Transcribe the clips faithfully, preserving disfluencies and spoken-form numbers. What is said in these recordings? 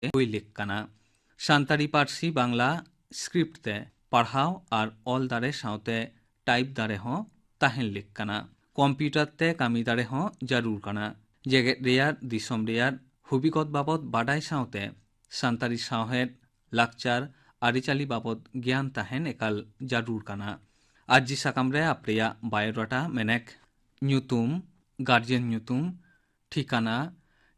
ᱦᱩᱭ ᱞᱮᱠ ᱠᱟᱱᱟ᱾ ᱥᱟᱱᱛᱟᱲᱤ ᱯᱟᱹᱨᱥᱤ ᱵᱟᱝᱞᱟ ᱥᱠᱨᱤᱯᱴ ᱛᱮ ᱯᱟᱲᱦᱟᱣ ᱟᱨ ᱚᱞ ᱫᱟᱲᱮ ᱥᱟᱶᱛᱮ ᱴᱟᱭᱤᱯ ᱫᱟᱲᱮ ᱦᱚᱸ ᱛᱟᱦᱮᱱ ᱞᱮᱠ ᱠᱟᱱᱟ᱾ ᱠᱚᱢᱯᱤᱭᱩᱴᱟᱨ ᱛᱮ ᱠᱟᱹᱢᱤ ᱫᱟᱲᱮ ᱦᱚᱸ ᱡᱟᱹᱨᱩᱲ ᱠᱟᱱᱟ᱾ ᱡᱮᱜᱮᱛ ᱨᱮᱭᱟᱜ, ᱫᱤᱥᱚᱢ ᱨᱮᱭᱟᱜ ᱦᱩᱵᱤᱜᱚᱛ ᱵᱟᱵᱚᱛ ᱵᱟᱰᱟᱭ ᱥᱟᱶᱛᱮ ᱥᱟᱱᱛᱟᱲᱤ ᱥᱟᱶᱦᱮᱫ, ᱞᱟᱠᱪᱟᱨ, ᱟᱹᱨᱤᱪᱟᱹᱞᱤ ᱵᱟᱵᱚᱛ ᱜᱮᱭᱟᱱ ᱛᱟᱦᱮᱱ ᱮᱠᱟᱞ ᱡᱟᱹᱨᱩᱲ ᱠᱟᱱᱟ᱾ ᱟᱨᱡᱤ ᱥᱟᱠᱟᱢ ᱨᱮ ᱟᱯᱮᱭᱟᱜ ᱵᱟᱭᱳᱰᱟᱴᱟ, ᱢᱮᱱᱮᱠ, ᱧᱩᱛᱩᱢ, ᱜᱟᱨᱡᱮᱱ ᱧᱩᱛᱩᱢ, ᱴᱷᱤᱠᱟᱱᱟ,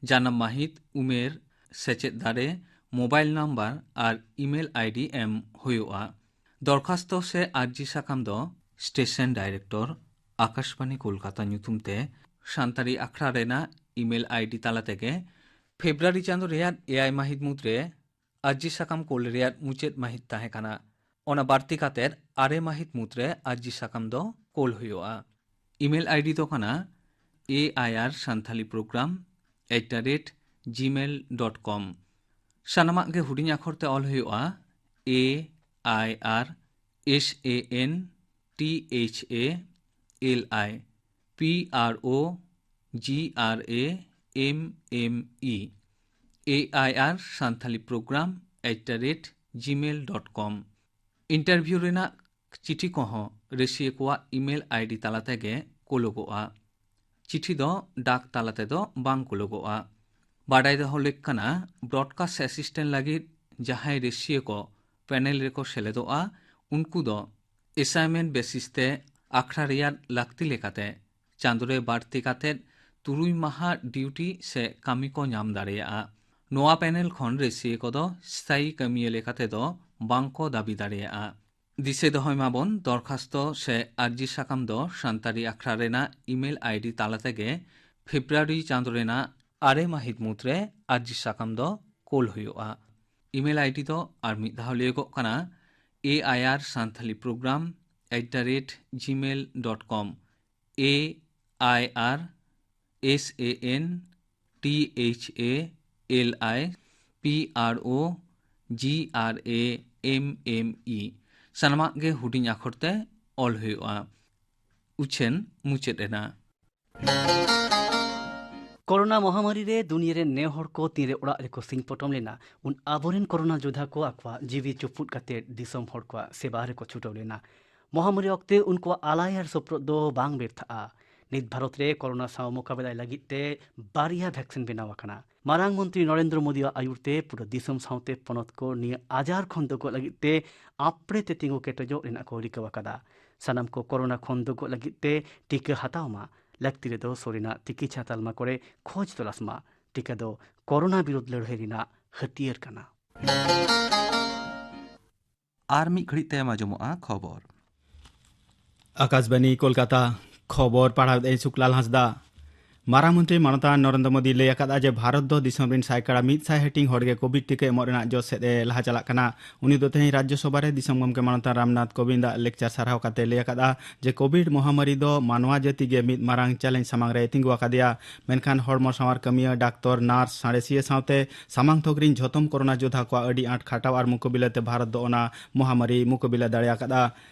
ᱡᱟᱱᱟᱢ ᱢᱟᱹᱦᱤᱛ, ᱩᱢᱮᱨ, ᱥᱮᱪᱮᱫ ᱫᱟᱲᱮ, ᱢᱳᱵᱟᱭᱤᱞ ᱱᱟᱢᱵᱟᱨ ᱟᱨ ᱤᱢᱮᱞ ᱟᱭᱰᱤ ᱮᱢ ᱦᱩᱭᱩᱜᱼᱟ᱾ ᱫᱚᱨᱠᱷᱟᱥᱛᱚ ᱥᱮ ᱟᱨᱡᱤ ᱥᱟᱠᱟᱢ ᱫᱚ ᱥᱴᱮᱥᱚᱱ ᱰᱟᱭᱨᱮᱠᱴᱚᱨ, ᱟᱠᱟᱥᱵᱟᱱᱤ ᱠᱳᱞᱠᱟᱛᱟ ᱧᱩᱛᱩᱢ ᱛᱮ ᱥᱟᱱᱛᱟᱲᱤ ᱟᱠᱷᱲᱟ ᱨᱮᱱᱟᱜ ᱤᱢᱮᱞ ᱟᱭᱰᱤ ᱛᱟᱞᱟ ᱛᱮᱜᱮ ᱯᱷᱮᱵᱽᱨᱩᱣᱟᱨᱤ ᱪᱟᱸᱫᱚ ᱨᱮᱭᱟᱜ ᱮᱭᱟᱭ ᱢᱟᱹᱦᱤᱛ ᱢᱩᱫᱽᱨᱮ ᱟᱨᱡᱤ ᱥᱟᱠᱟᱢ ᱠᱳᱞ ᱨᱮᱭᱟᱜ ᱢᱩᱪᱟᱹᱫ ᱢᱟᱹᱦᱤᱛ ᱛᱟᱦᱮᱸ ᱠᱟᱱᱟ᱾ ᱚᱱᱟ ᱵᱟᱹᱲᱛᱤ ᱠᱟᱛᱮ ᱟᱨᱮ ᱢᱟᱹᱦᱤᱛ ᱢᱩᱫᱽᱨᱮ ᱟᱨᱡᱤ ᱥᱟᱠᱟᱢ ᱫᱚ ᱠᱳᱞ ᱦᱩᱭᱩᱜᱼᱟ᱾ ᱤᱢᱮᱞ ᱟᱭᱰᱤ ᱫᱚ ᱠᱟᱱᱟ A I R Santhali programme at the rate Gmail dot com. ᱥᱟᱱᱟᱢᱟᱜ ᱜᱮ ᱦᱩᱰᱤᱧ ᱟᱠᱷᱚᱨ ᱛᱮ ᱚᱞ ᱦᱩᱭᱩᱜᱼᱟ, ᱮ I R S A N T H A L I P R O G R A M M E, A I R Santhali programme at the rate Gmail dot com. Interview ᱨᱮᱱᱟᱜ ᱪᱤᱴᱷᱤ ᱠᱚᱦᱚᱸ ᱨᱟᱹᱥᱤᱭᱟᱹ ᱠᱚᱣᱟᱜ ᱤᱢᱮᱞ ᱟᱭᱰᱤ ᱛᱟᱞᱟ ᱛᱮᱜᱮ ᱠᱳᱞᱚᱜᱚᱜᱼᱟ᱾ ᱪᱤᱴᱷᱤ ᱫᱚ ᱰᱟᱠ ᱛᱟᱞᱟ ᱛᱮᱫᱚ ᱵᱟᱝ ᱠᱳᱞᱚᱜᱚᱜᱼᱟ᱾ ᱵᱟᱰᱟᱭ ᱫᱚᱦᱚ ᱞᱮᱠ ᱠᱟᱱᱟ, ᱵᱨᱚᱰᱠᱟᱥᱴ ᱮᱥᱤᱥᱴᱮᱱᱴ ᱞᱟᱹᱜᱤᱫ ᱡᱟᱦᱟᱸᱭ ᱨᱟᱹᱥᱤᱭᱟᱹ ᱠᱚ ᱯᱮᱱᱮᱞ ᱨᱮᱠᱚ ᱥᱮᱞᱮᱫᱚᱜᱼᱟ, ᱩᱱᱠᱩ ᱫᱚ ᱮᱥᱟᱭᱱᱢᱮᱱᱴ ᱵᱮᱥᱤᱥ ᱛᱮ ᱟᱠᱷᱲᱟ ᱨᱮᱭᱟᱜ ᱞᱟᱹᱠᱛᱤ ᱞᱮᱠᱟᱛᱮ ᱪᱟᱸᱫᱚ ᱨᱮ ᱵᱟᱹᱲᱛᱤ ᱠᱟᱛᱮ ᱛᱩᱨᱩᱭ ᱢᱟᱦᱟ ᱰᱤᱭᱩᱴᱤ ᱥᱮ ᱠᱟᱹᱢᱤ ᱠᱚ ᱧᱟᱢ ᱫᱟᱲᱮᱭᱟᱜᱼᱟ᱾ ᱱᱚᱣᱟ ᱯᱮᱱᱮᱞ ᱠᱷᱚᱱ ᱨᱟᱹᱥᱤᱭᱟᱹ ᱠᱚᱫᱚ ᱥᱛᱷᱟᱭᱤ ᱠᱟᱹᱢᱤᱭᱟᱹ ᱞᱮᱠᱟᱛᱮ ᱫᱚ ᱵᱟᱝ ᱠᱚ ᱫᱟᱹᱵᱤ ᱫᱟᱲᱮᱭᱟᱜᱼᱟ᱾ ᱫᱤᱥᱟᱹ ᱫᱚᱦᱚᱭ ᱢᱟᱵᱚᱱ, ᱫᱚᱨᱠᱷᱟᱥᱛᱚ ᱥᱮ ᱟᱨᱡᱤ ᱥᱟᱠᱟᱢ ᱫᱚ ᱥᱟᱱᱛᱟᱲᱤ ᱟᱠᱷᱲᱟ ᱨᱮᱱᱟᱜ ᱤᱢᱮᱞ ᱟᱭᱰᱤ ᱛᱟᱞᱟ ᱛᱮᱜᱮ ᱯᱷᱮᱵᱽᱨᱩᱣᱟᱨᱤ ᱪᱟᱸᱫᱚ ᱨᱮᱱᱟᱜ ᱟᱨᱮ ᱢᱟᱹᱦᱤᱛ ᱢᱩᱫᱽᱨᱮ ᱟᱨᱡᱤ ᱥᱟᱠᱟᱢ ᱫᱚ ᱠᱳᱞ ᱦᱩᱭᱩᱜᱼᱟ᱾ ᱤᱢᱮᱞ ᱟᱭᱰᱤ ᱫᱚ ᱟᱨ ᱢᱤᱫ ᱫᱷᱟᱣ ᱞᱟᱹᱭᱚᱜᱚᱜ ᱠᱟᱱᱟ, A I R Santhali programme at the rate Gmail dot com, A I R S A N T H A L I P R O G R A M M E. ᱥᱟᱱᱟᱢᱟᱜ ᱜᱮ ᱦᱩᱰᱤᱧ ᱟᱠᱷᱚᱨ ᱛᱮ ᱚᱞ ᱦᱩᱭᱩᱜᱼᱟ᱾ ᱩᱪᱷᱟᱹᱱ ᱢᱩᱪᱟᱹᱫ ᱮᱱᱟ᱾ ᱠᱳᱨᱳᱱᱟ ᱢᱚᱦᱟᱢᱟᱨᱤ ᱨᱮ ᱫᱩᱱᱤᱭᱟᱹ ᱨᱮᱱ ᱱᱮ ᱦᱚᱲ ᱠᱚ ᱛᱤᱱᱨᱮ ᱚᱲᱟᱜ ᱨᱮᱠᱚ ᱥᱤᱧ ᱯᱚᱴᱚᱢ ᱞᱮᱱᱟ, ᱩᱱ ᱟᱵᱚᱨᱮᱱ ᱠᱳᱨᱳᱱᱟ ᱡᱳᱫᱷᱟ ᱠᱚ ᱟᱠᱚᱣᱟᱜ ᱡᱤᱣᱤ ᱪᱩᱯᱩᱫ ᱠᱟᱛᱮ ᱫᱤᱥᱚᱢ ᱦᱚᱲ ᱠᱚᱣᱟᱜ ᱥᱮᱵᱟ ᱨᱮᱠᱚ ᱪᱷᱩᱴᱟᱹᱣ ᱞᱮᱱᱟ᱾ ᱢᱚᱦᱟᱢᱟᱨᱤ ᱚᱠᱛᱮ ᱩᱱᱠᱩᱣᱟᱜ ᱟᱞᱟᱭ ᱟᱨ ᱥᱚᱯᱨᱚᱫ ᱫᱚ ᱵᱟᱝ ᱵᱮᱨᱛᱷᱟᱜᱼᱟ᱾ ᱱᱤᱛ ᱵᱷᱟᱨᱚᱛ ᱨᱮ ᱠᱳᱨᱳᱱᱟ ᱥᱟᱶ ᱢᱳᱠᱟᱵᱮᱞᱟᱭ ᱞᱟᱹᱜᱤᱫ ᱛᱮ ᱵᱟᱨᱭᱟ ᱵᱷᱮᱠᱥᱤᱱ ᱵᱮᱱᱟᱣ ᱟᱠᱟᱱᱟ᱾ ᱢᱟᱨᱟᱝ ᱢᱚᱱᱛᱨᱤ ᱱᱚᱨᱮᱱᱫᱨᱚ ᱢᱳᱫᱤᱭᱟᱜ ᱟᱭᱩᱨ ᱛᱮ ᱯᱩᱨᱟᱹ ᱫᱤᱥᱚᱢ ᱥᱟᱶᱛᱮ ᱯᱚᱱᱚᱛ ᱠᱚ ᱱᱤᱭᱟᱹ ᱟᱡᱟᱨ ᱠᱷᱚᱱ ᱫᱩᱜᱚᱜ ᱞᱟᱹᱜᱤᱫ ᱛᱮ ᱟᱯᱲᱮ ᱛᱮ ᱛᱤᱸᱜᱩ ᱠᱮᱴᱮᱡᱚᱜ ᱨᱮᱱᱟᱜ ᱠᱚ ᱨᱤᱠᱟᱹ ᱟᱠᱟᱫᱟ᱾ ᱥᱟᱱᱟᱢ ᱠᱚ ᱠᱳᱨᱳᱱᱟ ᱠᱷᱚᱱ ᱫᱩᱜᱚᱜ ᱞᱟᱹᱜᱤᱫ ᱛᱮ ᱴᱤᱠᱟᱹ ᱦᱟᱛᱟᱣ ᱢᱟ᱾ ᱞᱟᱹᱠᱛᱤ ᱨᱮᱫᱚ ᱥᱩᱨ ᱨᱮᱱᱟᱜ ᱛᱤᱠᱤᱪᱷᱟ ᱛᱟᱞᱢᱟ ᱠᱚᱨᱮ ᱠᱷᱚᱡᱽ ᱛᱚᱞᱟᱥ ᱢᱟ᱾ ᱴᱤᱠᱟᱹ ᱫᱚ ᱠᱳᱨᱳᱱᱟ ᱵᱤᱨᱩᱫᱷ ᱞᱟᱹᱲᱦᱟᱹᱭ ᱨᱮᱱᱟᱜ ᱦᱟᱹᱛᱭᱟᱹᱨ ᱠᱟᱱᱟ᱾ ᱟᱨ ᱢᱤᱫ ᱜᱷᱟᱹᱲᱤᱡ ᱛᱟᱭᱚᱢ ᱟᱸᱡᱚᱢᱚᱜᱼᱟ ᱠᱷᱚᱵᱚᱨ᱾ ᱟᱠᱟᱥᱵᱟᱱᱤ ᱠᱳᱞᱠᱟᱛᱟ, ᱠᱷᱚᱵᱚᱨ ᱯᱟᱲᱦᱟᱣ ᱮᱫᱟᱹᱧ ᱥᱩᱠᱞᱟᱞ ᱦᱟᱸᱥᱫᱟ᱾ ᱢᱟᱨᱟᱝ ᱢᱚᱱᱛᱨᱤ ᱢᱟᱱᱚᱛᱟᱱ ᱱᱚᱨᱮᱱᱫᱨᱚ ᱢᱳᱫᱤ ᱞᱟᱹᱭ ᱟᱠᱟᱫᱼᱟ ᱡᱮ ᱵᱷᱟᱨᱚᱛ ᱫᱚ ᱫᱤᱥᱚᱢ ᱨᱤᱱ ᱥᱟᱭᱠᱟᱲᱟ ᱢᱤᱫ ᱥᱟᱭ ᱦᱟᱹᱴᱤᱧ ᱦᱚᱲ ᱜᱮ ᱠᱳᱵᱷᱤᱰ ᱴᱤᱠᱟᱹ ᱮᱢᱚᱜ ᱨᱮᱱᱟᱜ ᱡᱚᱥ ᱥᱮᱫ ᱮ ᱞᱟᱦᱟ ᱪᱟᱞᱟᱜ ᱠᱟᱱᱟ᱾ ᱩᱱᱤ ᱫᱚ ᱛᱮᱦᱮᱧ ᱨᱟᱡᱽᱭᱚ ᱥᱚᱵᱷᱟ ᱨᱮ ᱫᱤᱥᱚᱢ ᱜᱚᱢᱠᱮ ᱢᱟᱱᱚᱛᱟᱱ ᱨᱟᱢᱱᱟᱛᱷ ᱠᱳᱵᱤᱱᱫ ᱟᱜ ᱞᱮᱠᱪᱟᱨ ᱥᱟᱨᱦᱟᱣ ᱠᱟᱛᱮ ᱞᱟᱹᱭ ᱟᱠᱟᱫᱼᱟ ᱡᱮ ᱠᱳᱵᱷᱤᱰ ᱢᱚᱦᱟᱢᱟᱨᱤ ᱫᱚ ᱢᱟᱱᱣᱟ ᱡᱟᱹᱛᱤ ᱜᱮ ᱢᱤᱫ ᱢᱟᱨᱟᱝ ᱪᱮᱞᱮᱧᱡᱽ ᱥᱟᱢᱟᱝ ᱨᱮ ᱛᱤᱸᱜᱩ ᱟᱠᱟᱫᱮᱭᱟ᱾ ᱢᱮᱱᱠᱷᱟᱱ ᱦᱚᱲᱢᱚ ᱥᱟᱶᱟᱨ ᱠᱟᱹᱢᱤᱭᱟᱹ, ᱰᱟᱠᱛᱚᱨ, ᱱᱟᱨᱥ, ᱥᱟᱬᱮᱥᱤᱭᱟᱹ ᱥᱟᱶᱛᱮ ᱥᱟᱢᱟᱝ ᱛᱷᱚᱠ ᱨᱤᱱ ᱡᱷᱚᱛᱚᱢ ᱠᱳᱨᱳᱱᱟ ᱡᱳᱫᱷᱟ ᱠᱚᱣᱟᱜ ᱟᱹᱰᱤ ᱟᱸᱴ ᱠᱷᱟᱴᱟᱣ ᱟᱨ ᱢᱩᱠᱟᱹᱵᱤᱞᱟ ᱛᱮ ᱵᱷᱟᱨᱚᱛ ᱫᱚ ᱚᱱᱟ ᱢᱚᱦᱟᱢᱟᱨᱤ ᱢᱩᱠᱟᱹᱵᱤᱞᱟ ᱫᱟᱲᱮ ᱟᱠᱟᱫᱼᱟ᱾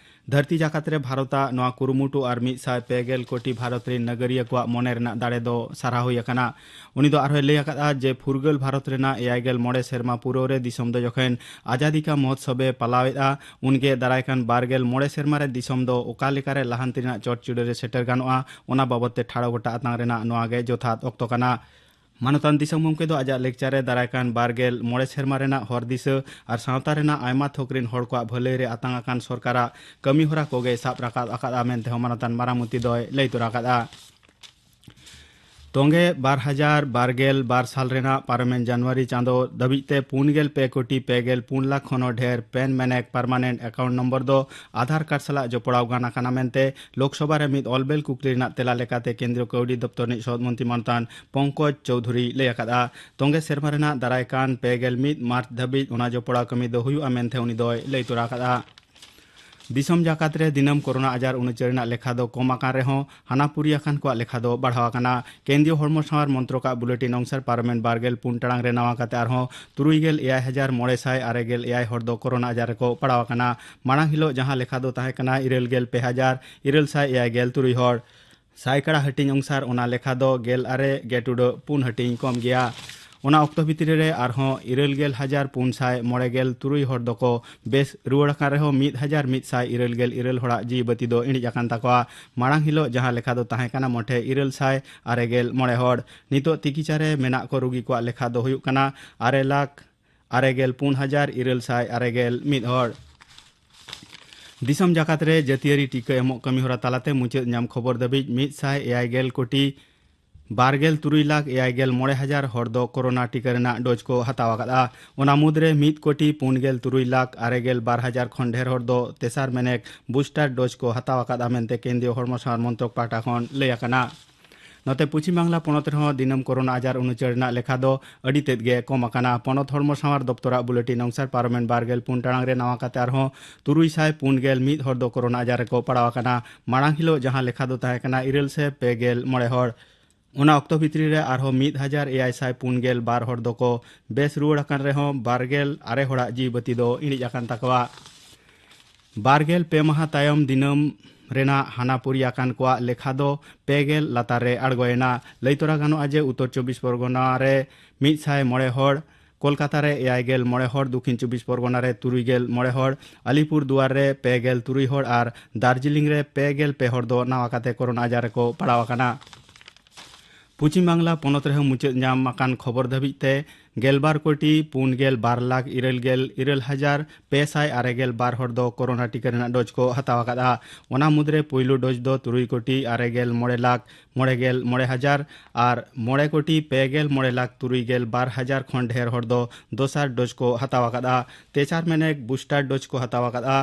ᱫᱷᱟᱹᱨᱛᱤ ᱡᱟᱠᱟᱛ ᱨᱮ ᱵᱷᱟᱨᱚᱛᱟᱜ ᱱᱚᱣᱟ ᱠᱩᱨᱩᱢᱩᱴᱩ ᱟᱨ ᱢᱤᱫ ᱥᱟᱭ ᱯᱮ ᱜᱮᱞ ᱠᱳᱴᱤ ᱵᱷᱟᱨᱚᱛ ᱨᱤᱱ ᱱᱟᱜᱟᱨᱤᱭᱟᱹ ᱠᱚᱣᱟᱜ ᱢᱚᱱᱮ ᱨᱮᱱᱟᱜ ᱫᱟᱲᱮ ᱫᱚ ᱥᱟᱨᱦᱟᱣ ᱦᱩᱭ ᱟᱠᱟᱱᱟ᱾ ᱩᱱᱤ ᱫᱚ ᱟᱨᱦᱚᱸᱭ ᱞᱟᱹᱭ ᱟᱠᱟᱫᱼᱟ ᱡᱮ ᱯᱷᱩᱨᱜᱟᱹᱞ ᱵᱷᱟᱨᱚᱛ ᱨᱮᱱᱟᱜ ᱮᱭᱟᱭ ᱜᱮᱞ ᱢᱚᱬᱮ ᱥᱮᱨᱢᱟ ᱯᱩᱨᱟᱹᱣ ᱨᱮ ᱫᱤᱥᱚᱢ ᱫᱚ ᱡᱚᱠᱷᱚᱱ ᱟᱡᱟᱫᱤ ᱠᱟ ᱢᱚᱦᱳᱛᱥᱚᱵ ᱮ ᱯᱟᱞᱟᱣᱮᱫᱼᱟ, ᱩᱱᱜᱮ ᱫᱟᱨᱟᱭ ᱠᱟᱱ ᱵᱟᱨ ᱜᱮᱞ ᱢᱚᱬᱮ ᱥᱮᱨᱢᱟ ᱨᱮ ᱫᱤᱥᱚᱢ ᱫᱚ ᱚᱠᱟ ᱞᱮᱠᱟᱨᱮ ᱞᱟᱦᱟᱱᱛᱤ ᱨᱮᱱᱟᱜ ᱪᱚᱴ ᱪᱩᱲᱟᱹ ᱨᱮ ᱥᱮᱴᱮᱨ ᱜᱟᱱᱚᱜᱼᱟ, ᱚᱱᱟ ᱵᱟᱵᱚᱛ ᱛᱮ ᱴᱷᱟᱲᱚ ᱜᱚᱴᱟ ᱟᱛᱟᱝ ᱨᱮᱱᱟᱜ ᱱᱚᱣᱟ ᱜᱮ ᱡᱚᱛᱷᱟᱛ ᱚᱠᱛᱚ ᱠᱟᱱᱟ᱾ ᱢᱟᱱᱚᱛᱟᱱ ᱫᱤᱥᱚᱢ ᱜᱚᱢᱠᱮ ᱫᱚ ᱟᱡᱟᱜ ᱞᱮᱠᱪᱟᱨ ᱨᱮ ᱫᱟᱨᱟᱭ ᱠᱟᱱ ᱵᱟᱨ ᱜᱮᱞ ᱢᱚᱬᱮ ᱥᱮᱨᱢᱟ ᱨᱮᱱᱟᱜ ᱦᱚᱨ ᱫᱤᱥᱟᱹ ᱟᱨ ᱥᱟᱶᱛᱟ ᱨᱮᱱᱟᱜ ᱟᱭᱢᱟ ᱛᱷᱚᱠ ᱨᱤᱱ ᱦᱚᱲ ᱠᱚᱣᱟᱜ ᱵᱷᱟᱹᱞᱟᱹᱭ ᱨᱮ ᱟᱛᱟᱝ ᱟᱠᱟᱱ ᱥᱚᱨᱠᱟᱨᱟᱜ ᱠᱟᱹᱢᱤ ᱦᱚᱨᱟ ᱠᱚᱜᱮᱭ ᱥᱟᱵ ᱨᱟᱠᱟᱵ ᱟᱠᱟᱫᱼᱟ ᱢᱮᱱᱛᱮ ᱦᱚᱸ ᱢᱟᱱᱚᱛᱟᱱ ᱢᱟᱨᱟᱝ ᱢᱚᱱᱛᱨᱤ ᱫᱚᱭ ᱞᱟᱹᱭ ᱛᱚᱨᱟ ᱟᱠᱟᱫᱼᱟ᱾ ᱛᱚᱸᱜᱮ ᱵᱟᱨ ᱦᱟᱡᱟᱨ ᱵᱟᱨ ᱜᱮᱞ ᱵᱟᱨ ᱥᱟᱞ ᱨᱮᱱᱟᱜ ᱯᱟᱨᱚᱢᱮᱱ ᱡᱟᱱᱩᱣᱟᱨᱤ ᱪᱟᱸᱫᱚ ᱫᱷᱟᱹᱵᱤᱡ ᱛᱮ ᱯᱩᱱ ᱜᱮᱞ ᱯᱮ ᱠᱳᱴᱤ ᱯᱮ ᱜᱮᱞ ᱯᱩᱱ ᱞᱟᱠᱷ ᱠᱷᱚᱱ ᱦᱚᱸ ᱰᱷᱮᱨ ᱯᱮᱱ ᱢᱮᱱᱮᱠ ᱯᱟᱨᱢᱟᱱᱮᱱᱴ ᱮᱠᱟᱣᱩᱱᱴ ᱱᱚᱢᱵᱚᱨ ᱫᱚ ᱟᱫᱷᱟᱨ ᱠᱟᱨᱰ ᱥᱟᱞᱟᱜ ᱡᱚᱯᱲᱟᱣ ᱜᱟᱱ ᱟᱠᱟᱱᱟ ᱢᱮᱱᱛᱮ ᱞᱳᱠᱥᱚᱵᱷᱟ ᱨᱮ ᱢᱤᱫ ᱚᱞᱵᱮᱞ ᱠᱩᱠᱞᱤ ᱨᱮᱱᱟᱜ ᱛᱮᱞᱟ ᱞᱮᱠᱟᱛᱮ ᱠᱮᱱᱫᱨᱤᱭᱚ ᱠᱟᱹᱣᱰᱤ ᱫᱚᱯᱛᱚᱨ ᱨᱤᱱᱤᱡ ᱥᱚᱦᱚᱫ ᱢᱚᱱᱛᱨᱤ ᱢᱟᱱᱚᱛᱟᱱ ᱯᱚᱝᱠᱚᱡᱽ ᱪᱳᱣᱫᱷᱩᱨᱤ ᱞᱟᱹᱭ ᱟᱠᱟᱫᱼᱟ᱾ ᱛᱚᱸᱜᱮ ᱥᱮᱨᱢᱟ ᱨᱮᱱᱟᱜ ᱫᱟᱨᱟᱭ ᱠᱟᱱ ᱯᱮ ᱜᱮᱞ ᱢᱤᱫ ᱢᱟᱨᱪ ᱫᱷᱟᱹᱵᱤᱡ ᱚᱱᱟ ᱡᱚᱯᱲᱟᱣ ᱠᱟᱹᱢᱤ ᱫᱚ ᱦᱩᱭᱩᱜᱼᱟ ᱢᱮᱱᱛᱮ ᱩᱱᱤ ᱫᱚᱭ ᱞᱟᱹᱭ ᱛᱚᱨᱟ ᱟᱠᱟᱫᱼᱟ᱾ ᱫᱤᱥᱚᱢ ᱡᱟᱠᱟᱛ ᱨᱮ ᱫᱤᱱᱟᱹᱢ ᱠᱳᱨᱳᱱᱟ ᱟᱡᱟᱨ ᱩᱱᱩᱪᱟᱹᱨ ᱨᱮᱱᱟᱜ ᱞᱮᱠᱷᱟ ᱫᱚ ᱠᱚᱢ ᱟᱠᱟᱱ ᱨᱮᱦᱚᱸ ᱦᱟᱱᱟᱯᱩᱨᱤ ᱟᱠᱟᱱ ᱠᱚᱣᱟᱜ ᱞᱮᱠᱷᱟ ᱫᱚ ᱵᱟᱲᱦᱟᱣ ᱟᱠᱟᱱᱟ᱾ ᱠᱮᱱᱫᱨᱤᱭᱚ ᱦᱚᱲᱢᱚ ᱥᱟᱶᱟᱨ ᱢᱚᱱᱛᱨᱚᱠᱟᱜ ᱵᱩᱞᱮᱴᱤᱱ ᱚᱝᱥᱟᱨ ᱯᱟᱨᱚᱢᱮᱱ ᱵᱟᱨ ᱜᱮᱞ ᱯᱩᱱ ᱴᱟᱲᱟᱝ ᱨᱮ ᱱᱟᱣᱟ ᱠᱟᱛᱮ ᱟᱨᱦᱚᱸ ᱛᱩᱨᱩᱭ ᱜᱮᱞ ᱮᱭᱟᱭ ᱦᱟᱡᱟᱨ ᱢᱚᱬᱮ ᱥᱟᱭ ᱟᱨᱮ ᱜᱮᱞ ᱮᱭᱟᱭ ᱦᱚᱲ ᱫᱚ ᱠᱳᱨᱳᱱᱟ ᱟᱡᱟᱨ ᱨᱮᱠᱚ ᱯᱟᱲᱟᱣ ᱟᱠᱟᱱᱟ᱾ ᱢᱟᱲᱟᱝ ᱦᱤᱞᱳᱜ ᱡᱟᱦᱟᱸ ᱞᱮᱠᱷᱟ ᱫᱚ ᱛᱟᱦᱮᱸ ᱠᱟᱱᱟ ᱤᱨᱟᱹᱞ ᱜᱮᱞ ᱯᱮ ᱦᱟᱡᱟᱨ ᱤᱨᱟᱹᱞ ᱥᱟᱭ ᱮᱭᱟᱭ ᱜᱮᱞ ᱛᱩᱨᱩᱭ ᱦᱚᱲ᱾ ᱥᱟᱭᱠᱟᱲᱟ ᱦᱟᱹᱴᱤᱧ ᱚᱝᱥᱟᱨ ᱚᱱᱟ ᱞᱮᱠᱷᱟ ᱫᱚ ᱜᱮᱞ ᱟᱨᱮ ᱜᱮ ᱴᱩᱰᱟᱹᱜ ᱯᱩᱱ ᱦᱟᱹᱴᱤᱧ ᱠᱚᱢ ᱜᱮᱭᱟ᱾ ᱚᱱᱟ ᱚᱠᱛᱚ ᱵᱷᱤᱛᱨᱤ ᱨᱮ ᱟᱨᱦᱚᱸ ᱤᱨᱟᱹᱞ ᱜᱮᱞ ᱦᱟᱡᱟᱨ ᱯᱩᱱ ᱥᱟᱭ ᱢᱚᱬᱮ ᱜᱮᱞ ᱛᱩᱨᱩᱭ ᱦᱚᱲ ᱫᱚᱠᱚ ᱵᱮᱥ ᱨᱩᱣᱟᱹᱲ ᱟᱠᱟᱱ ᱨᱮᱦᱚᱸ ᱢᱤᱫ ᱦᱟᱡᱟᱨ ᱢᱤᱫ ᱥᱟᱭ ᱤᱨᱟᱹᱞ ᱜᱮᱞ ᱤᱨᱟᱹᱞ ᱦᱚᱲᱟᱜ ᱡᱤᱣᱤ ᱵᱟᱹᱛᱤ ᱫᱚ ᱤᱬᱤᱡ ᱟᱠᱟᱱ ᱛᱟᱠᱚᱣᱟ᱾ ᱢᱟᱲᱟᱝ ᱦᱤᱞᱳᱜ ᱡᱟᱦᱟᱸ ᱞᱮᱠᱷᱟ ᱫᱚ ᱛᱟᱦᱮᱸ ᱠᱟᱱᱟ ᱢᱚᱴᱷᱮ ᱤᱨᱟᱹᱞ ᱥᱟᱭ ᱟᱨᱮ ᱜᱮᱞ ᱢᱚᱬᱮ ᱦᱚᱲ᱾ ᱱᱤᱛᱚᱜ ᱛᱤᱠᱤᱪᱷᱟ ᱨᱮ ᱢᱮᱱᱟᱜ ᱠᱚ ᱨᱩᱜᱤ ᱠᱚᱣᱟᱜ ᱞᱮᱠᱷᱟ ᱫᱚ ᱦᱩᱭᱩᱜ ᱠᱟᱱᱟ ᱟᱨᱮ ᱞᱟᱠᱷ ᱟᱨᱮ ᱜᱮᱞ ᱯᱩᱱ ᱦᱟᱡᱟᱨ ᱤᱨᱟᱹᱞ ᱥᱟᱭ ᱟᱨᱮ ᱜᱮᱞ ᱢᱤᱫ ᱦᱚᱲ᱾ ᱫᱤᱥᱚᱢ ᱡᱟᱠᱟᱛ ᱨᱮ ᱡᱟᱹᱛᱤᱭᱟᱹᱨᱤ ᱴᱤᱠᱟᱹ ᱮᱢᱚᱜ ᱠᱟᱹᱢᱤᱦᱚᱨᱟ ᱛᱟᱞᱟᱛᱮ ᱢᱩᱪᱟᱹᱫ ᱧᱟᱢ ᱠᱷᱚᱵᱚᱨ ᱫᱷᱟᱹᱵᱤᱡ ᱢᱤᱫ ᱥᱟᱭ ᱮᱭᱟᱭ ᱜᱮᱞ ᱠᱳᱴᱤ ᱵᱟᱨ ᱜᱮᱞ ᱛᱩᱨᱩᱭ ᱞᱟᱠᱷ ᱮᱭᱟᱭ ᱜᱮᱞ ᱢᱚᱬᱮ ᱦᱟᱡᱟᱨ ᱦᱚᱲ ᱫᱚ ᱠᱳᱨᱳᱱᱟ ᱴᱤᱠᱟᱹ ᱨᱮᱱᱟᱜ ᱰᱳᱡᱽ ᱠᱚ ᱦᱟᱛᱟᱣ ᱟᱠᱟᱫᱼᱟ᱾ ᱚᱱᱟ ᱢᱩᱫᱽᱨᱮ ᱢᱤᱫ ᱠᱳᱴᱤ ᱯᱩᱱ ᱜᱮᱞ ᱛᱩᱨᱩᱭ ᱞᱟᱠᱷ ᱟᱨᱮ ᱜᱮᱞ ᱵᱟᱨ ᱦᱟᱡᱟᱨ ᱠᱷᱚᱱ ᱰᱷᱮᱨ ᱦᱚᱲ ᱫᱚ ᱛᱮᱥᱟᱨ ᱢᱮᱱᱮᱠ ᱵᱩᱥᱴᱟᱨ ᱰᱳᱡᱽ ᱠᱚ ᱦᱟᱛᱟᱣ ᱟᱠᱟᱫᱼᱟ ᱢᱮᱱᱛᱮ ᱠᱮᱱᱫᱨᱤᱭᱚ ᱦᱚᱲᱢᱚ ᱥᱟᱶᱟᱨ ᱢᱚᱱᱛᱨᱚᱠ ᱯᱟᱦᱴᱟ ᱠᱷᱚᱱ ᱞᱟᱹᱭ ᱟᱠᱟᱱᱟ᱾ ᱱᱚᱛᱮ ᱯᱚᱪᱷᱤᱢ ᱵᱟᱝᱞᱟ ᱯᱚᱱᱚᱛ ᱨᱮᱦᱚᱸ ᱫᱤᱱᱟᱹᱢ ᱠᱳᱨᱳᱱᱟ ᱟᱡᱟᱨ ᱩᱱᱩᱪᱟᱹᱲ ᱨᱮᱱᱟᱜ ᱞᱮᱠᱷᱟ ᱫᱚ ᱟᱹᱰᱤ ᱛᱮᱫ ᱜᱮ ᱠᱚᱢ ᱟᱠᱟᱱᱟ᱾ ᱯᱚᱱᱚᱛ ᱦᱚᱲᱢᱚ ᱥᱟᱶᱟᱨ ᱫᱚᱯᱛᱚᱨᱟᱜ ᱵᱩᱞᱮᱴᱤᱱ ᱚᱝᱥᱟᱨ ᱯᱟᱨᱚᱢᱮᱱ ᱵᱟᱨ ᱜᱮᱞ ᱯᱩᱱ ᱴᱟᱲᱟᱝ ᱨᱮ ᱱᱟᱣᱟ ᱠᱟᱛᱮ ᱟᱨᱦᱚᱸ ᱛᱩᱨᱩᱭ ᱥᱟᱭ ᱯᱩᱱ ᱜᱮᱞ ᱢᱤᱫ ᱦᱚᱲ ᱫᱚ ᱠᱳᱨᱳᱱᱟ ᱟᱡᱟᱨ ᱨᱮᱠᱚ ᱯᱟᱲᱟᱣ ᱟᱠᱟᱱᱟ᱾ ᱢᱟᱲᱟᱝ ᱦᱤᱞᱳᱜ ᱡᱟᱦᱟᱸ ᱞᱮᱠᱷᱟ ᱫᱚ ᱛᱟᱦᱮᱸ ᱠᱟᱱᱟ ᱤᱨᱟᱹᱞ ᱥᱟᱭ ᱯᱮ ᱜᱮᱞ ᱢᱚᱬᱮ ᱦᱚᱲ᱾ ᱚᱱᱟ ᱚᱠᱛᱚ ᱵᱷᱤᱛᱨᱤ ᱨᱮ ᱟᱨᱦᱚᱸ ᱢᱤᱫ ᱦᱟᱡᱟᱨ ᱮᱭᱟᱭ ᱥᱟᱭ ᱯᱩᱱ ᱜᱮᱞ ᱵᱟᱨ ᱦᱚᱲ ᱫᱚᱠᱚ ᱵᱮᱥ ᱨᱩᱣᱟᱹᱲ ᱟᱠᱟᱱ ᱨᱮᱦᱚᱸ ᱵᱟᱨ ᱜᱮᱞ ᱟᱨᱮ ᱦᱚᱲᱟᱜ ᱡᱤᱣᱤ ᱵᱟᱹᱛᱤ ᱫᱚ ᱤᱬᱤᱡ ᱟᱠᱟᱱ ᱛᱟᱠᱚᱣᱟ᱾ ᱵᱟᱨ ᱜᱮᱞ ᱯᱮ ᱢᱟᱦᱟ ᱛᱟᱭᱚᱢ ᱫᱤᱱᱟᱹᱢ ᱨᱮᱱᱟᱜ ᱦᱟᱱᱟ ᱯᱩᱨᱤ ᱟᱠᱟᱱ ᱠᱚᱣᱟᱜ ᱞᱮᱠᱷᱟ ᱫᱚ ᱯᱮ ᱜᱮᱞ ᱞᱟᱛᱟᱨ ᱨᱮ ᱟᱬᱜᱚᱭᱮᱱᱟ᱾ ᱞᱟᱹᱭ ᱛᱚᱨᱟ ᱜᱟᱱᱚᱜᱼᱟ ᱡᱮ ᱩᱛᱛᱚᱨ ᱪᱚᱵᱵᱤᱥ ᱯᱚᱨᱜᱚᱱᱟ ᱨᱮ ᱢᱤᱫ ᱥᱟᱭ ᱢᱚᱬᱮ ᱦᱚᱲ, ᱠᱳᱞᱠᱟᱛᱟ ᱨᱮ ᱮᱭᱟᱭ ᱜᱮᱞ ᱢᱚᱬᱮ ᱦᱚᱲ, ᱫᱚᱠᱷᱤᱱ ᱪᱚᱵᱵᱤᱥ ᱯᱚᱨᱜᱚᱱᱟ ᱨᱮ ᱛᱩᱨᱩᱭ ᱜᱮᱞ ᱢᱚᱬᱮ ᱦᱚᱲ, ᱟᱞᱤᱯᱩᱨ ᱫᱩᱣᱟᱨ ᱨᱮ ᱯᱮ ᱜᱮᱞ ᱛᱩᱨᱩᱭ ᱦᱚᱲ ᱟᱨ ᱫᱟᱨᱡᱤᱞᱤᱝ ᱨᱮ ᱯᱮ ᱜᱮᱞ ᱯᱮ ᱦᱚᱲ ᱫᱚ ᱱᱟᱣᱟ ᱠᱟᱛᱮ ᱠᱳᱨᱳᱱᱟ ᱟᱡᱟᱨ ᱨᱮᱠᱚ ᱯᱟᱲᱟᱣ ᱟᱠᱟᱱᱟ᱾ ᱯᱚᱪᱷᱤᱢ ᱵᱟᱝᱞᱟ ᱯᱚᱱᱚᱛ ᱨᱮᱦᱚᱸ ᱢᱩᱪᱟᱹᱫ ᱧᱟᱢ ᱟᱠᱟᱱ ᱠᱷᱚᱵᱚᱨ ᱫᱷᱟᱹᱵᱤᱡ ᱛᱮ ᱜᱮᱞᱵᱟᱨ ᱠᱳᱴᱤ ᱯᱩᱱ ᱜᱮᱞ ᱵᱟᱨ ᱞᱟᱠᱷ ᱤᱨᱟᱹᱞ ᱜᱮᱞ ᱤᱨᱟᱹᱞ ᱦᱟᱡᱟᱨ ᱯᱮ ᱥᱟᱭ ᱟᱨᱮ ᱜᱮᱞ ᱵᱟᱨ ᱦᱚᱲ ᱫᱚ ᱠᱳᱨᱳᱱᱟ ᱴᱤᱠᱟᱹ ᱨᱮᱱᱟᱜ ᱰᱳᱡᱽ ᱠᱚ ᱦᱟᱛᱟᱣ ᱟᱠᱟᱫᱼᱟ᱾ ᱚᱱᱟ ᱢᱩᱫᱽᱨᱮ ᱯᱩᱭᱞᱩ ᱰᱳᱡᱽ ᱫᱚ ᱛᱩᱨᱩᱭ ᱠᱳᱴᱤ ᱟᱨᱮ ᱜᱮᱞ ᱢᱚᱬᱮ ᱞᱟᱠᱷ ᱢᱚᱬᱮ ᱜᱮᱞ ᱢᱚᱬᱮ ᱦᱟᱡᱟᱨ ᱟᱨ ᱢᱚᱬᱮ ᱠᱳᱴᱤ ᱯᱮ ᱜᱮᱞ ᱢᱚᱬᱮ ᱞᱟᱠᱷ ᱛᱩᱨᱩᱭ ᱜᱮᱞ ᱵᱟᱨ ᱦᱟᱡᱟᱨ ᱠᱷᱚᱱ ᱰᱷᱮᱨ ᱦᱚᱲ ᱫᱚ ᱫᱚᱥᱟᱨ ᱰᱳᱡᱽ ᱠᱚ ᱦᱟᱛᱟᱣ ᱟᱠᱟᱫᱼᱟ᱾ ᱛᱮᱥᱟᱨ ᱢᱮᱱᱮᱠ ᱵᱩᱥᱴᱟᱨ ᱰᱳᱡᱽ ᱠᱚ ᱦᱟᱛᱟᱣ ᱟᱠᱟᱫᱼᱟ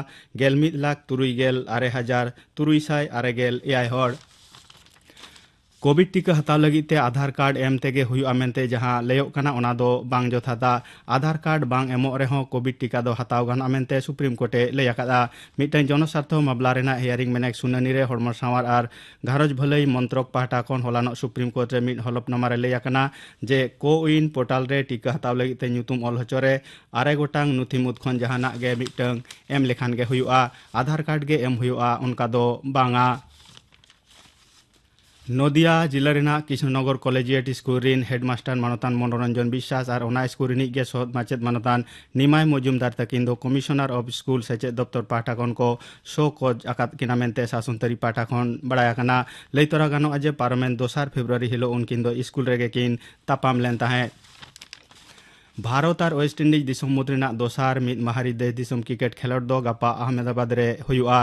ᱜᱮᱞ ᱢᱤᱫ ᱞᱟᱠᱷ ᱛᱩᱨᱩᱭ ᱜᱮᱞ ᱟᱨᱮ ᱦᱟᱡᱟᱨ ᱛᱩᱨᱩᱭ ᱥᱟᱭ ᱟᱨᱮ ᱜᱮᱞ ᱮᱭᱟᱭ ᱦᱚᱲ᱾ ᱠᱳᱵᱷᱤᱰ ᱴᱤᱠᱟᱹ ᱦᱟᱛᱟᱣ ᱞᱟᱹᱜᱤᱫ ᱛᱮ ᱟᱫᱷᱟᱨ ᱠᱟᱨᱰ ᱮᱢ ᱛᱮᱜᱮ ᱦᱩᱭᱩᱜᱼᱟ ᱢᱮᱱᱛᱮ ᱡᱟᱦᱟᱸ ᱞᱟᱹᱭᱚᱜ ᱠᱟᱱᱟ, ᱚᱱᱟ ᱫᱚ ᱵᱟᱝ ᱡᱚᱛᱷᱟᱛᱟ᱾ ᱟᱫᱷᱟᱨ ᱠᱟᱨᱰ ᱵᱟᱝ ᱮᱢᱚᱜ ᱨᱮᱦᱚᱸ ᱠᱳᱵᱷᱤᱰ ᱴᱤᱠᱟ ᱫᱚ ᱦᱟᱛᱟᱣ ᱜᱟᱱᱚᱜᱼᱟ ᱢᱮᱱᱛᱮ ᱥᱩᱯᱨᱤᱢ ᱠᱳᱨᱴ ᱮ ᱞᱟᱹᱭ ᱟᱠᱟᱫᱼᱟ᱾ ᱢᱤᱫᱴᱟᱝ ᱡᱚᱱᱚᱥᱟᱨᱛᱷᱚ ᱢᱟᱢᱞᱟ ᱨᱮᱱᱟᱜ ᱦᱤᱭᱟᱨᱤᱝ ᱢᱮᱱᱮᱠ ᱥᱩᱱᱟᱹᱱᱤ ᱨᱮ ᱦᱚᱲᱢᱚ ᱥᱟᱶᱟᱨ ᱟᱨ ᱜᱷᱟᱨᱚᱸᱡᱽ ᱵᱷᱟᱹᱞᱟᱹᱭ ᱢᱚᱱᱛᱨᱚᱠ ᱯᱟᱦᱴᱟ ᱠᱷᱚᱱ ᱦᱚᱞᱟᱱᱚᱜ ᱥᱩᱯᱨᱤᱢ ᱠᱳᱨᱴ ᱨᱮ ᱢᱤᱫ ᱦᱚᱞᱚᱯᱱᱟᱢᱟ ᱨᱮ ᱞᱟᱹᱭ ᱟᱠᱟᱱᱟ ᱡᱮ ᱠᱳ ᱣᱤᱱ ᱯᱳᱨᱴᱟᱞ ᱨᱮ ᱴᱤᱠᱟᱹ ᱦᱟᱛᱟᱣ ᱞᱟᱹᱜᱤᱫ ᱛᱮ ᱧᱩᱛᱩᱢ ᱚᱞ ᱦᱚᱪᱚ ᱨᱮ ᱟᱨᱮ ᱜᱚᱴᱟᱝ ᱱᱩᱛᱷᱤ ᱢᱩᱫᱽ ᱠᱷᱚᱱ ᱡᱟᱦᱟᱱᱟᱜ ᱜᱮ ᱢᱤᱫᱴᱟᱝ ᱮᱢ ᱞᱮᱠᱷᱟᱱ ᱜᱮ ᱦᱩᱭᱩᱜᱼᱟ, ᱟᱫᱷᱟᱨ ᱠᱟᱨᱰ ᱜᱮ ᱮᱢ ᱦᱩᱭᱩᱜᱼᱟ, ᱚᱱᱠᱟ ᱫᱚ ᱵᱟᱝᱟ᱾ ᱱᱚᱫᱤᱭᱟ ᱡᱤᱞᱟ ᱨᱮᱱᱟᱜ ᱠᱨᱤᱥᱱᱚᱱᱚᱜᱚᱨ ᱠᱚᱞᱮᱡᱤᱭᱮᱴ ᱥᱠᱩᱞ ᱨᱤᱱ ᱦᱮᱰᱢᱟᱥᱴᱟᱨ ᱢᱟᱱᱚᱛᱟᱱ ᱢᱚᱱᱳᱨᱚᱧᱡᱚᱱ ᱵᱤᱥᱥᱟᱥ ᱟᱨ ᱚᱱᱟ ᱥᱠᱩᱞ ᱨᱤᱱᱤᱡ ᱜᱮ ᱥᱚᱦᱚᱫ ᱢᱟᱪᱮᱫ ᱢᱟᱱᱚᱛᱟᱱ ᱱᱤᱢᱟᱭ ᱢᱚᱡᱩᱢᱫᱟᱨ ᱛᱟᱹᱠᱤᱱ ᱫᱚ ᱠᱚᱢᱤᱥᱚᱱᱟᱨ ᱚᱯᱷ ᱥᱠᱩᱞ ᱥᱮᱪᱮᱫ ᱫᱚᱯᱛᱚᱨ ᱯᱟᱦᱴᱟ ᱠᱷᱚᱱ ᱠᱚ ᱥᱳ ᱠᱚᱡᱽ ᱟᱠᱟᱫ ᱠᱤᱱᱟ ᱢᱮᱱᱛᱮ ᱥᱟᱥᱚᱱ ᱛᱟᱹᱨᱤ ᱯᱟᱦᱴᱟ ᱠᱷᱚᱱ ᱵᱟᱲᱟᱭ ᱟᱠᱟᱱᱟ᱾ ᱞᱟᱹᱭ ᱛᱚᱨᱟ ᱜᱟᱱᱚᱜᱼᱟ ᱡᱮ ᱯᱟᱨᱚᱢᱮᱱ ᱫᱚᱥᱟᱨ ᱯᱷᱮᱵᱽᱨᱩᱣᱟᱨᱤ ᱦᱤᱞᱳᱜ ᱩᱱᱠᱤᱱ ᱫᱚ ᱥᱠᱩᱞ ᱨᱮᱜᱮ ᱠᱤᱱ ᱛᱟᱯᱟᱢ ᱞᱮᱱ ᱛᱟᱦᱮᱸᱫ᱾ ᱵᱷᱟᱨᱚᱛ ᱟᱨ ᱳᱭᱮᱥᱴ ᱤᱱᱰᱤᱡᱽ ᱫᱤᱥᱚᱢ ᱢᱩᱫᱽ ᱨᱮᱱᱟᱜ ᱫᱚᱥᱟᱨ ᱢᱤᱫ ᱢᱟᱦᱟᱨᱤ ᱫᱮᱥ ᱫᱤᱥᱚᱢ ᱠᱨᱤᱠᱮᱴ ᱠᱷᱮᱞᱚᱸᱰ ᱫᱚ ᱜᱟᱯᱟ ᱟᱦᱢᱮᱫᱟᱵᱟᱫᱽ ᱨᱮ ᱦᱩᱭᱩᱜᱼᱟ᱾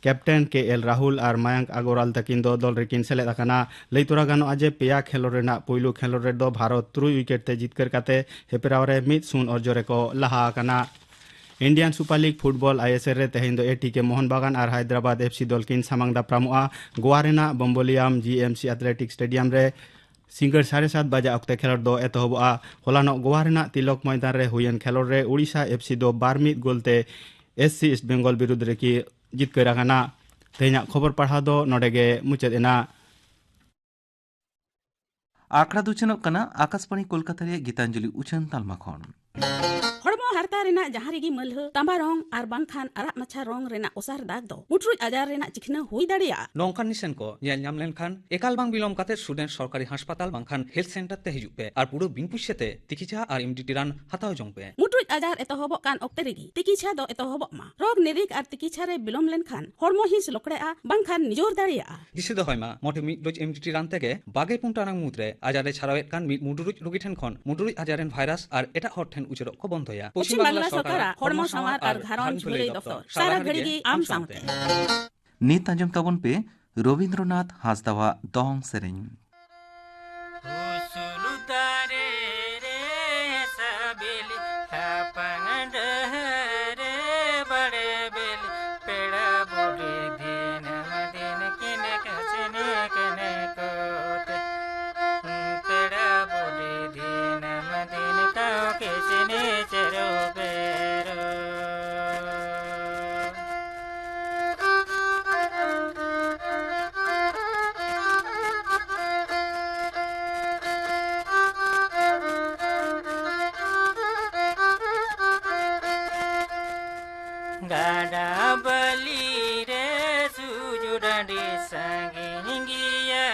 ᱠᱮᱯᱴᱮᱱ ᱠᱮ ᱮᱞ ᱨᱟᱦᱩᱞ ᱟᱨ ᱢᱟᱭᱟᱝᱠ ᱟᱜᱚᱨᱣᱟᱞ ᱛᱟᱹᱠᱤᱱ ᱫᱚ ᱫᱚᱞ ᱨᱮᱠᱤᱱ ᱥᱮᱞᱮᱫ ᱟᱠᱟᱱᱟ᱾ ᱞᱟᱹᱭ ᱛᱚᱨᱟ ᱜᱟᱱᱚᱜᱼᱟ ᱡᱮ ᱯᱮᱭᱟ ᱠᱷᱮᱞᱚᱸᱰ ᱨᱮᱱᱟᱜ ᱯᱩᱭᱞᱩ ᱠᱷᱮᱞᱚᱸᱰ ᱨᱮᱫᱚ ᱵᱷᱟᱨᱚᱛ ᱛᱩᱨᱩᱭ ᱣᱤᱠᱮᱴ ᱛᱮ ᱡᱤᱛᱠᱟᱹᱨ ᱠᱟᱛᱮ ᱦᱮᱯᱨᱟᱣ ᱨᱮ ᱢᱤᱫ ᱥᱩᱱ ᱚᱨᱡᱚ ᱨᱮᱠᱚ ᱞᱟᱦᱟ ᱟᱠᱟᱱᱟ᱾ Indian super league football ISL ᱨᱮ ᱛᱮᱦᱮᱧ ᱫᱚ ᱮ ᱴᱤ ᱠᱮ ᱢᱳᱦᱚᱱ ᱵᱟᱜᱟᱱ ᱟᱨ ᱦᱟᱭᱫᱨᱟᱵᱟᱫᱽ ᱮᱯᱷ ᱥᱤ ᱫᱚᱞ ᱠᱤᱱ ᱥᱟᱢᱟᱝ ᱫᱟᱯᱨᱟᱢᱚᱜᱼᱟ᱾ ᱜᱳᱣᱟ ᱨᱮᱱᱟᱜ ᱵᱚᱢᱵᱚᱞᱤᱭᱟᱢ ᱡᱤ ᱮᱢ ᱥᱤ ᱟᱛᱷᱞᱮᱴᱤᱠ ᱥᱴᱮᱰᱤᱭᱟᱢ ᱨᱮ ᱥᱤᱸᱜᱟᱹᱲ ᱥᱟᱲᱮ ᱥᱟᱛ ᱵᱟᱡᱟ ᱚᱠᱛᱮ ᱠᱷᱮᱞᱚᱸᱰ ᱫᱚ ᱮᱛᱚᱦᱚᱵᱚᱜᱼᱟ᱾ ᱦᱚᱞᱟᱱᱚᱜ ᱜᱳᱣᱟ ᱨᱮᱱᱟᱜ ᱛᱤᱞᱚᱠ ᱢᱚᱭᱫᱟᱱ ᱨᱮ ᱦᱩᱭᱮᱱ ᱠᱷᱮᱞᱚᱸᱰ ᱨᱮ ᱳᱰᱤᱥᱟ ᱮᱯᱷ ᱥᱤ ᱫᱚ ᱵᱟᱨ ᱢᱤᱫ ᱜᱳᱞ ᱛᱮ ᱮᱥ ᱥᱤ ᱤᱥᱴ ᱵᱮᱝᱜᱚᱞ ᱵᱤᱨᱩᱫᱽ ᱨᱮᱠᱤ ᱡᱤᱛᱠᱟᱹᱨ ᱟᱠᱟᱱᱟ᱾ ᱛᱮᱦᱮᱧᱟᱜ ᱠᱷᱚᱵᱚᱨ ᱯᱟᱲᱦᱟᱣ ᱫᱚ ᱱᱚᱰᱮ ᱜᱮ ᱢᱩᱪᱟᱹᱫ ᱮᱱᱟ᱾ ᱟᱠᱷᱲᱟ ᱫᱚ ᱩᱪᱷᱟᱹᱱᱚᱜ ᱠᱟᱱᱟ ᱟᱠᱟᱥᱵᱟᱬᱤ ᱠᱳᱞᱠᱟᱛᱟ ᱨᱮᱭᱟᱜ ᱜᱤᱛᱟᱧᱡᱚᱞᱤ ᱩᱪᱷᱟᱹᱱ ᱛᱟᱞᱢᱟ ᱠᱷᱚᱱ᱾ ᱦᱚᱲᱢᱚ ᱦᱟᱨᱛᱟ ᱨᱮᱱᱟᱜ ᱡᱟᱦᱟᱸ ᱨᱮᱜᱮ ᱢᱟᱹᱞᱦᱟᱹ, ᱛᱟᱸᱵᱟ ᱨᱚᱝ ᱟᱨ ᱵᱟᱝᱠᱷᱟᱱ ᱟᱨᱟᱜ ᱢᱟᱪᱷᱟ ᱨᱚᱝ ᱨᱮᱱᱟᱜ ᱚᱥᱟᱨ ᱫᱟᱜᱽ ᱫᱚ ᱢᱩᱴᱨᱩᱡ ᱟᱡᱟᱨ ᱨᱮᱱᱟᱜ ᱪᱤᱠᱷᱱᱟᱹ ᱦᱩᱭ ᱫᱟᱲᱮᱭᱟᱜᱼᱟ᱾ ᱱᱚᱝᱠᱟᱱ ᱱᱤᱥᱟᱹᱱ ᱠᱚ ᱧᱮᱞ ᱧᱟᱢ ᱞᱮᱱᱠᱷᱟᱱ ᱮᱠᱟᱞ ᱵᱟᱝ ᱵᱤᱞᱚᱢ ᱠᱟᱛᱮ ᱥᱩᱨ ᱨᱮᱱ ᱥᱚᱨᱠᱟᱨᱤ ᱦᱟᱥᱯᱟᱛᱟᱞ ᱵᱟᱝᱠᱷᱟᱱ ᱦᱮᱞᱛᱷ ᱥᱮᱱᱴᱟᱨ ᱛᱮ ᱦᱤᱡᱩᱜ ᱯᱮ ᱟᱨ ᱯᱩᱨᱟᱹ ᱵᱤᱱ ᱯᱩᱭᱥᱟᱹ ᱛᱮ ᱛᱤᱠᱤᱪᱷᱟ ᱟᱨ ᱮᱢ ᱰᱤ ᱴᱤ ᱨᱟᱱ ᱦᱟᱛᱟᱣ ᱡᱚᱝ ᱯᱮ᱾ ᱢᱩᱴᱨᱩᱡ ᱟᱡᱟᱨ ᱮᱛᱚᱦᱚᱵᱚᱜ ᱠᱟᱱ ᱚᱠᱛᱮ ᱨᱮᱜᱮ ᱛᱤᱠᱤᱪᱷᱟ ᱫᱚ ᱮᱛᱚᱦᱚᱵᱚᱜ ᱢᱟ᱾ ᱨᱳᱜᱽ ᱱᱤᱨᱤᱠ ᱟᱨ ᱛᱤᱠᱤᱪᱷᱟ ᱨᱮ ᱵᱤᱞᱚᱢ ᱞᱮᱱᱠᱷᱟᱱ ᱦᱚᱲᱢᱚ ᱦᱤᱸᱥ ᱞᱚᱠᱲᱮᱜᱼᱟ, ᱵᱟᱝᱠᱷᱟᱱ ᱱᱤᱡᱚᱨ ᱫᱟᱲᱮᱭᱟᱜᱼᱟ᱾ ᱫᱤᱥᱟᱹ ᱫᱚᱦᱚᱭ ᱢᱟ, ᱢᱚᱴᱷᱮ ᱢᱤᱫ ᱰᱳᱡᱽ ᱮᱢ ᱰᱤ ᱴᱤ ᱨᱟᱱ ᱛᱮᱜᱮ ᱵᱟᱜᱮ ᱯᱩᱱ ᱴᱟᱲᱟᱝ ᱢᱩᱫᱽᱨᱮ ᱟᱡᱟᱨ ᱮ ᱪᱷᱟᱨᱟᱣᱮᱫ ᱠᱟᱱ ᱢᱤᱫ ᱢᱩᱰᱨᱩᱡ ᱨᱳᱜᱤ ᱴᱷᱮᱱ ᱠᱷᱚᱱ ᱢᱩᱰᱨᱩᱡ ᱟᱡᱟᱨ ᱨᱮᱱ ᱵᱷᱟᱭᱨᱟᱥ ᱟᱨ ᱮᱴᱟᱜ ᱦᱚᱲ ᱴᱷᱮᱱ ᱩᱪᱟᱹᱲᱚᱜ ᱠᱚ ᱵᱚᱱᱫᱚᱭᱟ᱾ ᱯᱚᱪᱷᱤᱢ ᱵᱟᱝᱞᱟ ᱥᱚᱨᱠᱟᱨᱟᱜ ᱦᱚᱲᱢᱚ ᱥᱟᱶᱟᱨ ᱟᱨ ᱜᱷᱟᱨᱚᱸᱡᱽ ᱵᱷᱟᱹᱞᱟᱹᱭ ᱫᱚᱯᱛᱚᱨ ᱥᱟᱨᱟ ᱜᱷᱟᱹᱲᱤ ᱜᱮ ᱟᱢ ᱥᱟᱶᱛᱮ᱾ ᱱᱤᱛ ᱟᱸᱡᱚᱢ ᱛᱟᱵᱚᱱ ᱯᱮ ᱨᱚᱵᱤᱱᱫᱨᱚᱱᱟᱛᱷ ᱦᱟᱸᱥᱫᱟᱣᱟᱜ ᱫᱚᱝ ᱥᱮᱨᱮᱧ᱾ ᱩᱥᱩᱞ ᱫᱟᱨᱮ ᱨᱮ ᱥᱟᱵᱤᱞ, ᱞᱟᱯᱷᱟᱝ ᱰᱟᱹᱦᱟᱹᱨ ᱨᱮ ᱵᱟᱲᱮ ᱵᱤᱞ, ᱯᱮᱲᱟ ᱵᱩᱰᱷᱤ ᱫᱤᱱᱟᱹᱢ ᱫᱤᱱ ᱠᱤᱱ ᱠᱟᱹᱥᱱᱤ ᱠᱟᱱᱟ ᱠᱚ᱾ ᱯᱮᱲᱟ ᱵᱩᱰᱷᱤ ᱫᱤᱱᱟᱹᱢ ᱫᱤᱱ ᱛᱟᱣ ᱠᱤᱥᱱᱤ ᱪᱮᱨᱚ ᱵᱮᱨᱚ᱾ ᱜᱟᱰᱟ ᱵᱟᱹᱞᱤ ᱨᱮ ᱥᱩᱡᱩ ᱰᱟᱹᱰᱤ ᱥᱟᱺᱜᱤᱧ ᱜᱮᱭᱟ᱾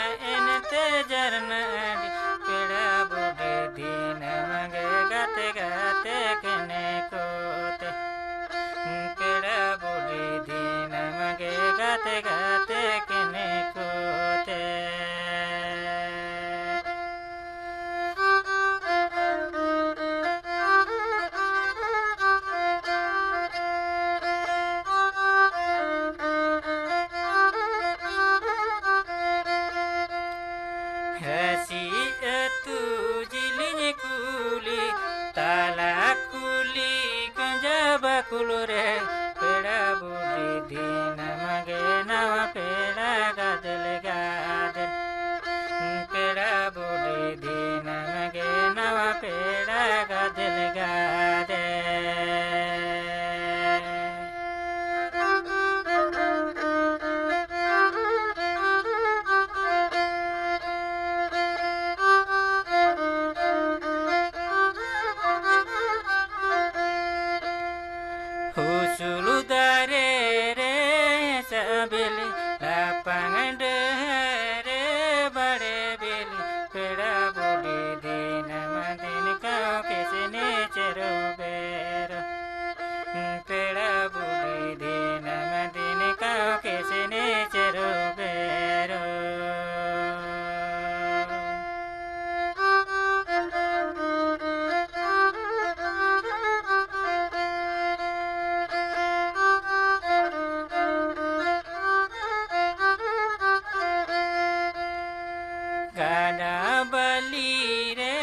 ᱜᱟᱛᱮ ᱜᱟᱛᱮ ᱠᱮᱱᱮ ᱠᱚᱛᱮ᱾ ᱦᱟᱹᱥᱤ ᱟᱹᱛᱩ ᱡᱤᱞᱤᱧ ᱠᱩᱞᱤ, ᱛᱟᱞᱟ ᱠᱩᱞᱤ ᱠᱚᱸᱡᱟ ᱵᱟᱠᱩᱞ ᱨᱮ, ᱯᱮᱲᱟ ᱵᱩᱰᱷᱤ ᱫᱤᱱᱟᱹᱢ ᱜᱮ ᱱᱟᱣᱟ ᱯᱮᱲᱟ ᱜᱟᱫᱮᱞ ᱜᱟᱫᱮᱞ᱾ ᱯᱮᱲᱟ ᱵᱩᱰᱷᱤ ᱫᱤᱱᱟᱹᱢ ᱜᱮ ᱱᱟᱣᱟ ᱯᱮᱲᱟ ᱜᱟᱫᱮᱞ ᱜᱟᱫᱮᱞ᱾ ᱩᱥᱩᱞ ᱫᱟᱨᱮ ᱨᱮ ᱥᱟᱵᱤᱞᱤ, ᱞᱟᱯᱟᱝ ᱰᱟᱹᱦᱟᱹᱨ ᱨᱮ ᱵᱟᱲᱮ ᱵᱤᱞᱤ, ᱯᱮᱲᱟ ᱵᱩᱰᱷᱤ ᱫᱤᱱᱟᱹᱢ ᱫᱤᱱ ᱠᱟᱣ ᱠᱤᱥᱱᱤ ᱪᱮᱨᱚ ᱵᱮᱨᱚ᱾ ᱯᱮᱲᱟ ᱵᱩᱰᱷᱤ ᱫᱤᱱᱟᱹᱢ ᱫᱤᱱ ᱠᱟᱣ ᱠᱤᱥᱱᱤ ᱪᱮᱨᱚ ᱵᱮᱨᱚ᱾ ᱜᱟᱰᱟ ᱵᱟᱹᱞᱤ ᱨᱮ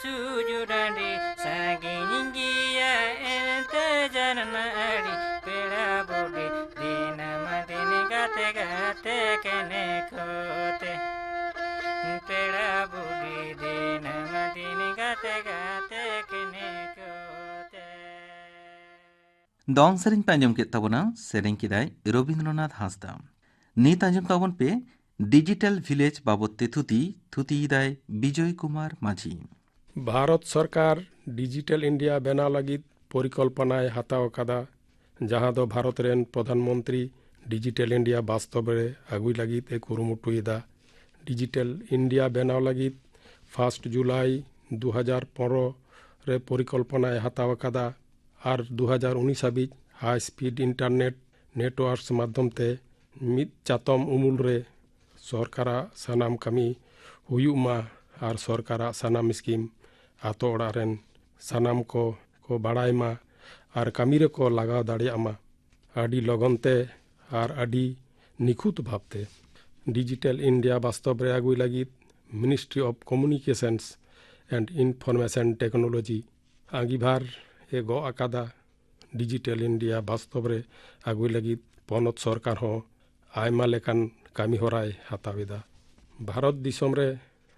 ᱥᱩᱡᱩ ᱰᱟᱺᱰᱤ, ᱥᱟᱺᱜᱤᱧ ᱜᱮᱭᱟ ᱮᱱᱛᱮ ᱡᱟᱱᱟᱢ ᱟᱹᱰᱤ, ᱯᱮᱲᱟ ᱵᱩᱰᱷᱤ ᱫᱤᱱᱟᱹᱢ ᱫᱤᱱ ᱜᱟᱛᱮ ᱜᱟᱛᱮ ᱠᱮᱱᱮ ᱠᱚᱛᱮ᱾ ᱯᱮᱲᱟ ᱵᱩᱰᱷᱤ ᱫᱤᱱᱟᱹᱢ ᱫᱤᱱ ᱜᱟᱛᱮ ᱜᱟᱛᱮ ᱠᱮᱱᱮ ᱠᱚᱛᱮ᱾ ᱫᱚᱝ ᱥᱮᱨᱮᱧ ᱯᱮ ᱟᱸᱡᱚᱢ ᱠᱮᱫ ᱛᱟᱵᱚᱱᱟ, ᱥᱮᱨᱮᱧ ᱠᱮᱫᱟᱭ ᱨᱚᱵᱤᱱᱫᱨᱚᱱᱟᱛᱷ ᱦᱟᱸᱥᱫᱟ᱾ ᱱᱤᱛ ᱟᱸᱡᱚᱢ ᱛᱟᱵᱚᱱ ᱯᱮ ᱰᱤᱡᱤᱴᱟᱞ ᱵᱷᱤᱞᱮᱡᱽ ᱵᱟᱵᱚᱫ ᱛᱮ ᱛᱷᱩᱛᱤ, ᱛᱷᱩᱛᱤᱭᱮᱫᱟᱭ ᱵᱤᱡᱚᱭ ᱠᱩᱢᱟᱨ ᱢᱟᱹᱡᱷᱤ᱾ ᱵᱷᱟᱨᱚᱛ ᱥᱚᱨᱠᱟᱨ ᱰᱤᱡᱤᱴᱟᱞ ᱤᱱᱰᱤᱭᱟ ᱵᱮᱱᱟᱣ ᱞᱟᱹᱜᱤᱫ ᱯᱚᱨᱤᱠᱚᱞᱯᱚᱱᱟᱭ ᱦᱟᱛᱟᱣ ᱟᱠᱟᱫᱟ, ᱡᱟᱦᱟᱸ ᱫᱚ ᱵᱷᱟᱨᱚᱛ ᱨᱮᱱ ᱯᱨᱚᱫᱷᱟᱱ ᱢᱚᱱᱛᱨᱤ ᱰᱤᱡᱤᱴᱟᱞ ᱤᱱᱰᱤᱭᱟ ᱵᱟᱥᱛᱚᱵ ᱨᱮ ᱟᱹᱜᱩᱭ ᱞᱟᱹᱜᱤᱫ ᱮ ᱠᱩᱨᱩᱢᱩᱴᱩᱭᱮᱫᱟ᱾ ᱰᱤᱡᱤᱴᱟᱞ ᱤᱱᱰᱤᱭᱟ ᱵᱮᱱᱟᱣ ᱞᱟᱹᱜᱤᱫ ᱯᱷᱟᱥᱴ ᱡᱩᱞᱟᱭ ᱫᱩ ᱦᱟᱡᱟᱨ ᱯᱚᱱᱨᱚ ᱨᱮ ᱯᱚᱨᱤᱠᱚᱞᱯᱚᱱᱟᱭ ᱦᱟᱛᱟᱣ ᱟᱠᱟᱫᱟ ᱟᱨ ᱫᱩ ᱦᱟᱡᱟᱨ ᱩᱱᱤᱥ ᱦᱟᱹᱵᱤᱡ ᱦᱟᱭ ᱥᱯᱤᱰ ᱤᱱᱴᱟᱨᱱᱮᱴ ᱱᱮᱴᱣᱟᱨᱠᱥ ᱢᱟᱫᱽᱫᱷᱚᱢ ᱛᱮ ᱢᱤᱫ ᱪᱟᱛᱚᱢ ᱩᱢᱩᱞ ᱨᱮ ᱥᱚᱨᱠᱟᱨᱟᱜ ᱥᱟᱱᱟᱢ ᱠᱟᱹᱢᱤ ᱦᱩᱭᱩᱜ ᱢᱟ ᱟᱨ ᱥᱚᱨᱠᱟᱨᱟᱜ ᱥᱟᱱᱟᱢ ᱥᱠᱤᱢ ᱟᱛᱳ ᱚᱲᱟᱜ ᱨᱮᱱ ᱥᱟᱱᱟᱢ ᱠᱚ ᱠᱚ ᱵᱟᱲᱟᱭ ᱢᱟ ᱟᱨ ᱠᱟᱹᱢᱤ ᱨᱮᱠᱚ ᱞᱟᱜᱟᱣ ᱫᱟᱲᱮᱭᱟᱜ ᱢᱟ ᱟᱹᱰᱤ ᱞᱚᱜᱚᱱ ᱛᱮ ᱟᱨ ᱟᱹᱰᱤ ᱱᱤᱠᱷᱩᱛ ᱵᱷᱟᱵᱽᱛᱮ᱾ ᱰᱤᱡᱤᱴᱟᱞ ᱤᱱᱰᱤᱭᱟ ᱵᱟᱥᱛᱚᱵ ᱨᱮ ᱟᱹᱜᱩᱭ ᱞᱟᱹᱜᱤᱫ Ministry of Communications and Information Technology ᱟᱸᱜᱤᱵᱷᱟᱨ ᱮ ᱜᱚᱜ ᱟᱠᱟᱫᱟ᱾ ᱰᱤᱡᱤᱴᱟᱞ ᱤᱱᱰᱤᱭᱟ ᱵᱟᱥᱛᱚᱵ ᱨᱮ ᱟᱹᱜᱩᱭ ᱞᱟᱹᱜᱤᱫ ᱯᱚᱱᱚᱛ ᱥᱚᱨᱠᱟᱨ ᱦᱚᱸ ᱟᱭᱢᱟ ᱞᱮᱠᱟᱱ ᱠᱟᱹᱢᱤ ᱦᱚᱨᱟᱭ ᱦᱟᱛᱟᱣ ᱮᱫᱟ᱾ ᱵᱷᱟᱨᱚᱛ ᱫᱤᱥᱚᱢ ᱨᱮ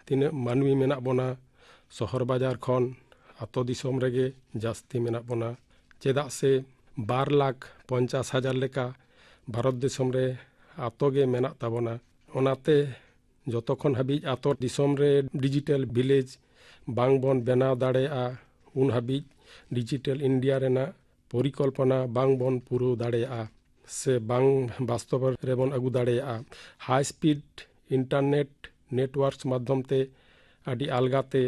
ᱛᱤᱱᱟᱹᱜ ᱢᱟᱹᱱᱢᱤ ᱢᱮᱱᱟᱜ ᱵᱚᱱᱟ, ᱥᱚᱦᱚᱨ ᱵᱟᱡᱟᱨ ᱠᱷᱚᱱ ᱟᱛᱳ ᱫᱤᱥᱚᱢ ᱨᱮᱜᱮ ᱡᱟᱹᱥᱛᱤ ᱢᱮᱱᱟᱜ ᱵᱚᱱᱟ᱾ ᱪᱮᱫᱟᱜ ᱥᱮ ᱵᱟᱨ ᱞᱟᱠᱷ ᱯᱚᱧᱪᱟᱥ ᱦᱟᱡᱟᱨ ᱞᱮᱠᱟ ᱵᱷᱟᱨᱚᱛ ᱫᱤᱥᱚᱢ ᱨᱮ ᱟᱛᱳ ᱜᱮ ᱢᱮᱱᱟᱜ ᱛᱟᱵᱚᱱᱟ᱾ ᱚᱱᱟᱛᱮ ᱡᱚᱛᱚ ᱠᱷᱚᱱ ᱦᱟᱹᱵᱤᱡ ᱟᱛᱳ ᱫᱤᱥᱚᱢ ᱨᱮ ᱰᱤᱡᱤᱴᱟᱞ ᱵᱷᱤᱞᱮᱡᱽ ᱵᱟᱝ ᱵᱚᱱ ᱵᱮᱱᱟᱣ ᱫᱟᱲᱮᱭᱟᱜᱼᱟ, ᱩᱱ ᱦᱟᱹᱵᱤᱡ ᱰᱤᱡᱤᱴᱟᱞ ᱤᱱᱰᱤᱭᱟ ᱨᱮᱱᱟᱜ ᱯᱚᱨᱤᱠᱚᱞᱯᱚᱱᱟ ᱵᱟᱝ ᱵᱚᱱ ᱯᱩᱨᱟᱹᱣ ᱫᱟᱲᱮᱭᱟᱜᱼᱟ ᱥᱮ ᱵᱟᱝ ᱵᱟᱥᱛᱚᱵ ᱨᱮᱵᱚᱱ ᱟᱹᱜᱩ ᱫᱟᱲᱮᱭᱟᱜᱼᱟ᱾ ᱦᱟᱭ ᱥᱯᱤᱰ ᱤᱱᱴᱟᱨᱱᱮᱴ ᱱᱮᱴᱣᱟᱨᱠᱥ ᱢᱟᱫᱽᱫᱷᱚᱢ ᱛᱮ ᱟᱹᱰᱤ ᱟᱞᱜᱟ ᱛᱮ,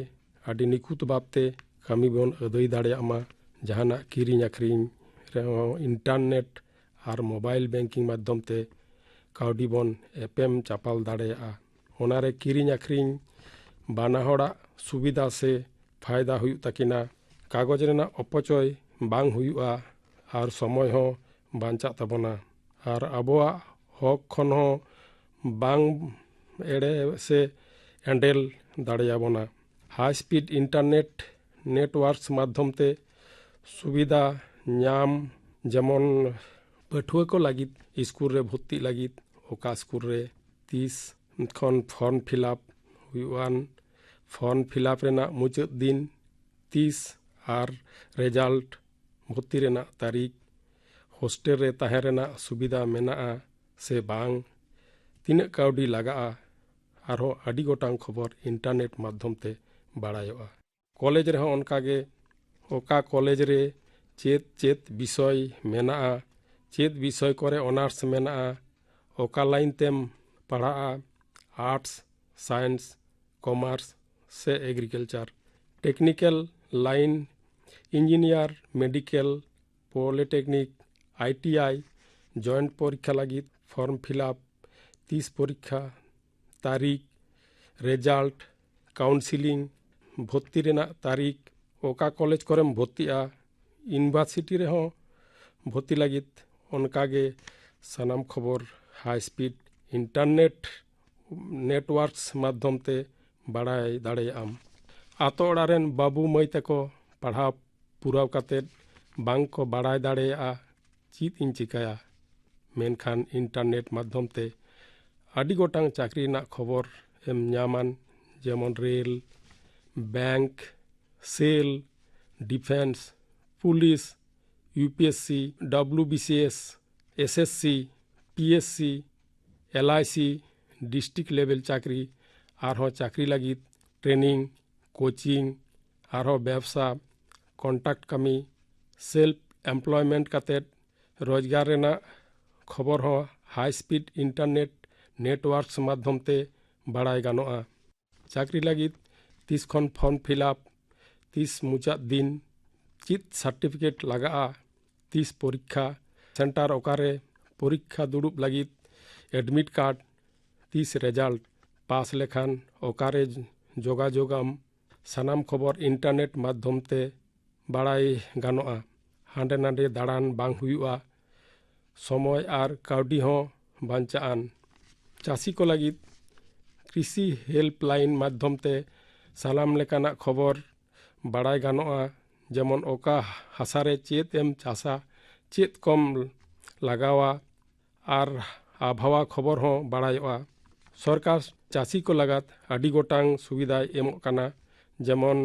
ᱟᱹᱰᱤ ᱱᱤᱠᱷᱩᱛ ᱵᱷᱟᱵᱽ ᱛᱮ ᱠᱟᱹᱢᱤ ᱵᱚᱱ ᱟᱹᱫᱟᱹᱭ ᱫᱟᱲᱮᱭᱟᱜ ᱢᱟ᱾ ᱡᱟᱦᱟᱱᱟᱜ ᱠᱤᱨᱤᱧ ᱟᱹᱠᱷᱨᱤᱧ ᱨᱮᱦᱚᱸ ᱤᱱᱴᱟᱨᱱᱮᱴ ᱟᱨ ᱢᱳᱵᱟᱭᱤᱞ ᱵᱮᱝᱠᱤᱝ ᱢᱟᱫᱽᱫᱷᱚᱢ ᱛᱮ ᱠᱟᱹᱣᱰᱤ ᱵᱚᱱ ᱮᱯᱮᱢ ᱪᱟᱯᱟᱞ ᱫᱟᱲᱮᱭᱟᱜᱼᱟ᱾ ᱚᱱᱟᱨᱮ ᱠᱤᱨᱤᱧ ᱟᱹᱠᱷᱨᱤᱧ ᱵᱟᱱᱟ ᱦᱚᱲᱟᱜ ᱥᱩᱵᱤᱫᱷᱟ ᱥᱮ ᱯᱷᱟᱭᱫᱟ ᱦᱩᱭᱩᱜ ᱛᱟᱹᱠᱤᱱᱟ᱾ ᱠᱟᱜᱚᱡᱽ ᱨᱮᱱᱟᱜ ᱚᱯᱚᱪᱚᱭ ᱵᱟᱝ ᱦᱩᱭᱩᱜᱼᱟ ᱟᱨ ᱥᱚᱢᱚᱭ ᱦᱚᱸ ᱵᱟᱧᱪᱟᱜ ᱛᱟᱵᱚᱱᱟ᱾ ᱟᱨ ᱟᱵᱚᱣᱟᱜ ᱦᱚᱠ ᱠᱷᱚᱱ ᱦᱚᱸ ᱵᱟᱝ ᱮᱲᱮ ᱥᱮ ᱮᱸᱰᱮᱞ ᱫᱟᱲᱮᱭᱟᱵᱚᱱᱟ᱾ ᱦᱟᱭ ᱥᱯᱤᱰ ᱤᱱᱴᱟᱨᱱᱮᱴ ᱱᱮᱴᱣᱟᱨᱠᱥ ᱢᱟᱫᱽᱫᱷᱚᱢ ᱛᱮ ᱥᱩᱵᱤᱫᱷᱟ ᱧᱟᱢ, ᱡᱮᱢᱚᱱ ᱯᱟᱹᱴᱷᱩᱣᱟᱹ ᱠᱚ ᱞᱟᱹᱜᱤᱫ ᱥᱠᱩᱞ ᱨᱮ ᱵᱷᱚᱨᱛᱤᱜ ᱞᱟᱹᱜᱤᱫ ᱚᱠᱟ ᱥᱠᱩᱞ ᱨᱮ ᱛᱤᱥ ᱠᱷᱚᱱ ᱯᱷᱚᱨᱢ ᱯᱷᱤᱞᱟᱯ ᱦᱩᱭᱩᱜᱼᱟᱱ, ᱯᱷᱚᱨᱢ ᱯᱷᱤᱞᱟᱯ ᱨᱮᱱᱟᱜ ᱢᱩᱪᱟᱹᱫ ᱫᱤᱱ ᱛᱤᱥ ᱟᱨ ᱨᱮᱡᱟᱞᱴ, ᱵᱷᱚᱨᱛᱤ ᱨᱮᱱᱟᱜ ᱛᱟᱹᱨᱤᱠᱷ, ᱦᱳᱥᱴᱮᱞ ᱨᱮ ᱛᱟᱦᱮᱸ ᱨᱮᱱᱟᱜ ᱥᱩᱵᱤᱫᱷᱟ ᱢᱮᱱᱟᱜᱼᱟ ᱥᱮ ᱵᱟᱝ, ᱛᱤᱱᱟᱹᱜ ᱠᱟᱹᱣᱰᱤ ᱞᱟᱜᱟᱜᱼᱟ, ᱟᱨᱦᱚᱸ ᱟᱹᱰᱤ ᱜᱚᱴᱟᱝ ᱠᱷᱚᱵᱚᱨ ᱤᱱᱴᱟᱨᱱᱮᱴ ᱢᱟᱫᱽᱫᱷᱚᱢ ᱛᱮ ᱵᱟᱲᱟᱭᱚᱜᱼᱟ᱾ ᱠᱚᱞᱮᱡᱽ ᱨᱮᱦᱚᱸ ᱚᱱᱠᱟᱜᱮ, ᱚᱠᱟ ᱠᱚᱞᱮᱡᱽ ᱨᱮ ᱪᱮᱫ ᱪᱮᱫ ᱵᱤᱥᱚᱭ ᱢᱮᱱᱟᱜᱼᱟ, ᱪᱮᱫ ᱵᱤᱥᱚᱭ ᱠᱚᱨᱮ ᱚᱱᱟᱨᱥ ᱢᱮᱱᱟᱜᱼᱟ, ᱚᱠᱟ ᱞᱟᱭᱤᱱ ᱛᱮᱢ ᱯᱟᱲᱦᱟᱜᱼᱟ, ᱟᱨᱴᱥ, ᱥᱟᱭᱮᱱᱥ, ᱠᱚᱢᱟᱨᱥ ᱥᱮ agriculture, technical line, engineer, medical, polytechnic, I T I, joint ᱯᱚᱨᱤᱠᱠᱷᱟ ᱞᱟᱹᱜᱤᱫ form fill up, ᱛᱤᱥ ᱯᱚᱨᱤᱠᱠᱷᱟ, ᱛᱟᱹᱨᱤᱠᱷ, result, counselling, ᱵᱷᱚᱨᱛᱤ ᱨᱮᱱᱟᱜ ᱛᱟᱹᱨᱤᱠᱷ, ᱚᱠᱟ ᱠᱚᱞᱮᱡᱽ ᱠᱚᱨᱮᱢ ᱵᱷᱚᱨᱛᱤᱜᱼᱟ, university ᱨᱮᱦᱚᱸ ᱵᱷᱚᱨᱛᱤ ᱞᱟᱹᱜᱤᱫ ᱚᱱᱠᱟᱜᱮ ᱥᱟᱱᱟᱢ ᱠᱷᱚᱵᱚᱨ high speed internet networks ᱢᱟᱫᱽᱫᱷᱚᱢ ᱛᱮ ᱵᱟᱲᱟᱭ ᱫᱟᱲᱮᱭᱟᱜᱼᱟᱢ᱾ ᱟᱛᱳ ᱚᱲᱟᱜ ᱨᱮᱱ ᱵᱟᱹᱵᱩ ᱢᱟᱹᱭ ᱛᱟᱠᱚ ᱯᱟᱲᱦᱟᱣ ᱯᱩᱨᱟᱹᱣ ᱠᱟᱛᱮᱫ ᱵᱟᱝ ᱠᱚ ᱵᱟᱲᱟᱭ ᱫᱟᱲᱮᱭᱟᱜᱼᱟ ᱪᱮᱫ ᱤᱧ ᱪᱤᱠᱟᱹᱭᱟ, ᱢᱮᱱᱠᱷᱟᱱ internet ᱢᱟᱫᱽᱫᱷᱚᱢ ᱛᱮ ᱟᱹᱰᱤ ᱜᱚᱴᱟᱝ ᱪᱟᱹᱠᱨᱤ ᱨᱮᱱᱟᱜ ᱠᱷᱚᱵᱚᱨ ᱮᱢ ᱧᱟᱢᱟᱱ, ᱡᱮᱢᱚᱱ rail, bank, cell, defence, police, UPSC, WBCS, SSC, PSC, LIC, district level ᱪᱟᱹᱠᱨᱤ, ᱟᱨᱦᱚᱸ ᱪᱟᱹᱠᱨᱤ ᱞᱟᱹᱜᱤᱫ training, coaching, ᱟᱨᱦᱚᱸ ᱵᱮᱵᱽᱥᱟ, contract ᱠᱟᱹᱢᱤ, self employment ᱠᱟᱛᱮᱫ ᱨᱳᱡᱽᱜᱟᱨ ᱨᱮᱱᱟᱜ ᱠᱷᱚᱵᱚᱨ ᱦᱚᱸ high speed internet networks ᱢᱟᱫᱽᱫᱷᱚᱢ ᱛᱮ ᱵᱟᱲᱟᱭ ᱜᱟᱱᱚᱜᱼᱟ᱾ ᱪᱟᱹᱠᱨᱤ ᱞᱟᱹᱜᱤᱫ ᱛᱤᱥ ᱠᱷᱚᱱ form fill up, ᱛᱤᱥ ᱢᱩᱪᱟᱹᱫ ᱫᱤᱱ, ᱪᱮᱫ certificate ᱞᱟᱜᱟᱜᱼᱟ, ᱛᱤᱥ ᱯᱚᱨᱤᱠᱠᱷᱟ, center ᱚᱠᱟᱨᱮ, ᱯᱚᱨᱤᱠᱠᱷᱟ ᱫᱩᱲᱩᱵ ᱞᱟᱹᱜᱤᱫ admit card, ᱛᱤᱥ result, pass ᱞᱮᱠᱷᱟᱱ ᱚᱠᱟᱨᱮ ᱡᱳᱜᱟᱡᱳᱜᱟᱢ, ᱥᱟᱱᱟᱢ ᱠᱷᱚᱵᱚᱨ internet ᱢᱟᱫᱽᱫᱷᱚᱢ ᱛᱮ ᱵᱟᱲᱟᱭ ᱜᱟᱱᱚᱜᱼᱟ᱾ ᱦᱟᱸᱰᱮ ᱱᱟᱰᱮ ᱫᱟᱬᱟᱱ ᱵᱟᱝ ᱦᱩᱭᱩᱜᱼᱟ, ᱥᱚᱢᱚᱭ ᱟᱨ ᱠᱟᱹᱣᱰᱤ ᱦᱚᱸ ᱵᱟᱧᱪᱟᱜᱼᱟᱱ᱾ ᱪᱟᱹᱥᱤ ᱠᱚ ᱞᱟᱹᱜᱤᱫ ᱠᱨᱤᱥᱤ helpline ᱢᱟᱫᱽᱫᱷᱚᱢ ᱛᱮ ᱥᱟᱱᱟᱢ ᱞᱮᱠᱟᱱᱟᱜ ᱠᱷᱚᱵᱚᱨ ᱵᱟᱲᱟᱭ ᱜᱟᱱᱚᱜᱼᱟ, ᱡᱮᱢᱚᱱ ᱚᱠᱟ ᱦᱟᱥᱟ ᱨᱮ ᱪᱮᱫ ᱮᱢ ᱪᱟᱥᱟ, ᱪᱮᱫ ᱠᱚᱢ ᱞᱟᱜᱟᱣᱟ, ᱟᱨ ᱟᱵᱷᱟᱣᱟ ᱠᱷᱚᱵᱚᱨ ᱦᱚᱸ ᱵᱟᱲᱟᱭᱚᱜᱼᱟ᱾ ᱥᱚᱨᱠᱟᱨ ᱪᱟᱹᱥᱤ ᱠᱚ ᱞᱟᱜᱟᱫ ᱟᱹᱰᱤ ᱜᱚᱴᱟᱝ ᱥᱩᱵᱤᱫᱷᱟᱭ ᱮᱢᱚᱜ ᱠᱟᱱᱟ, ᱡᱮᱢᱚᱱ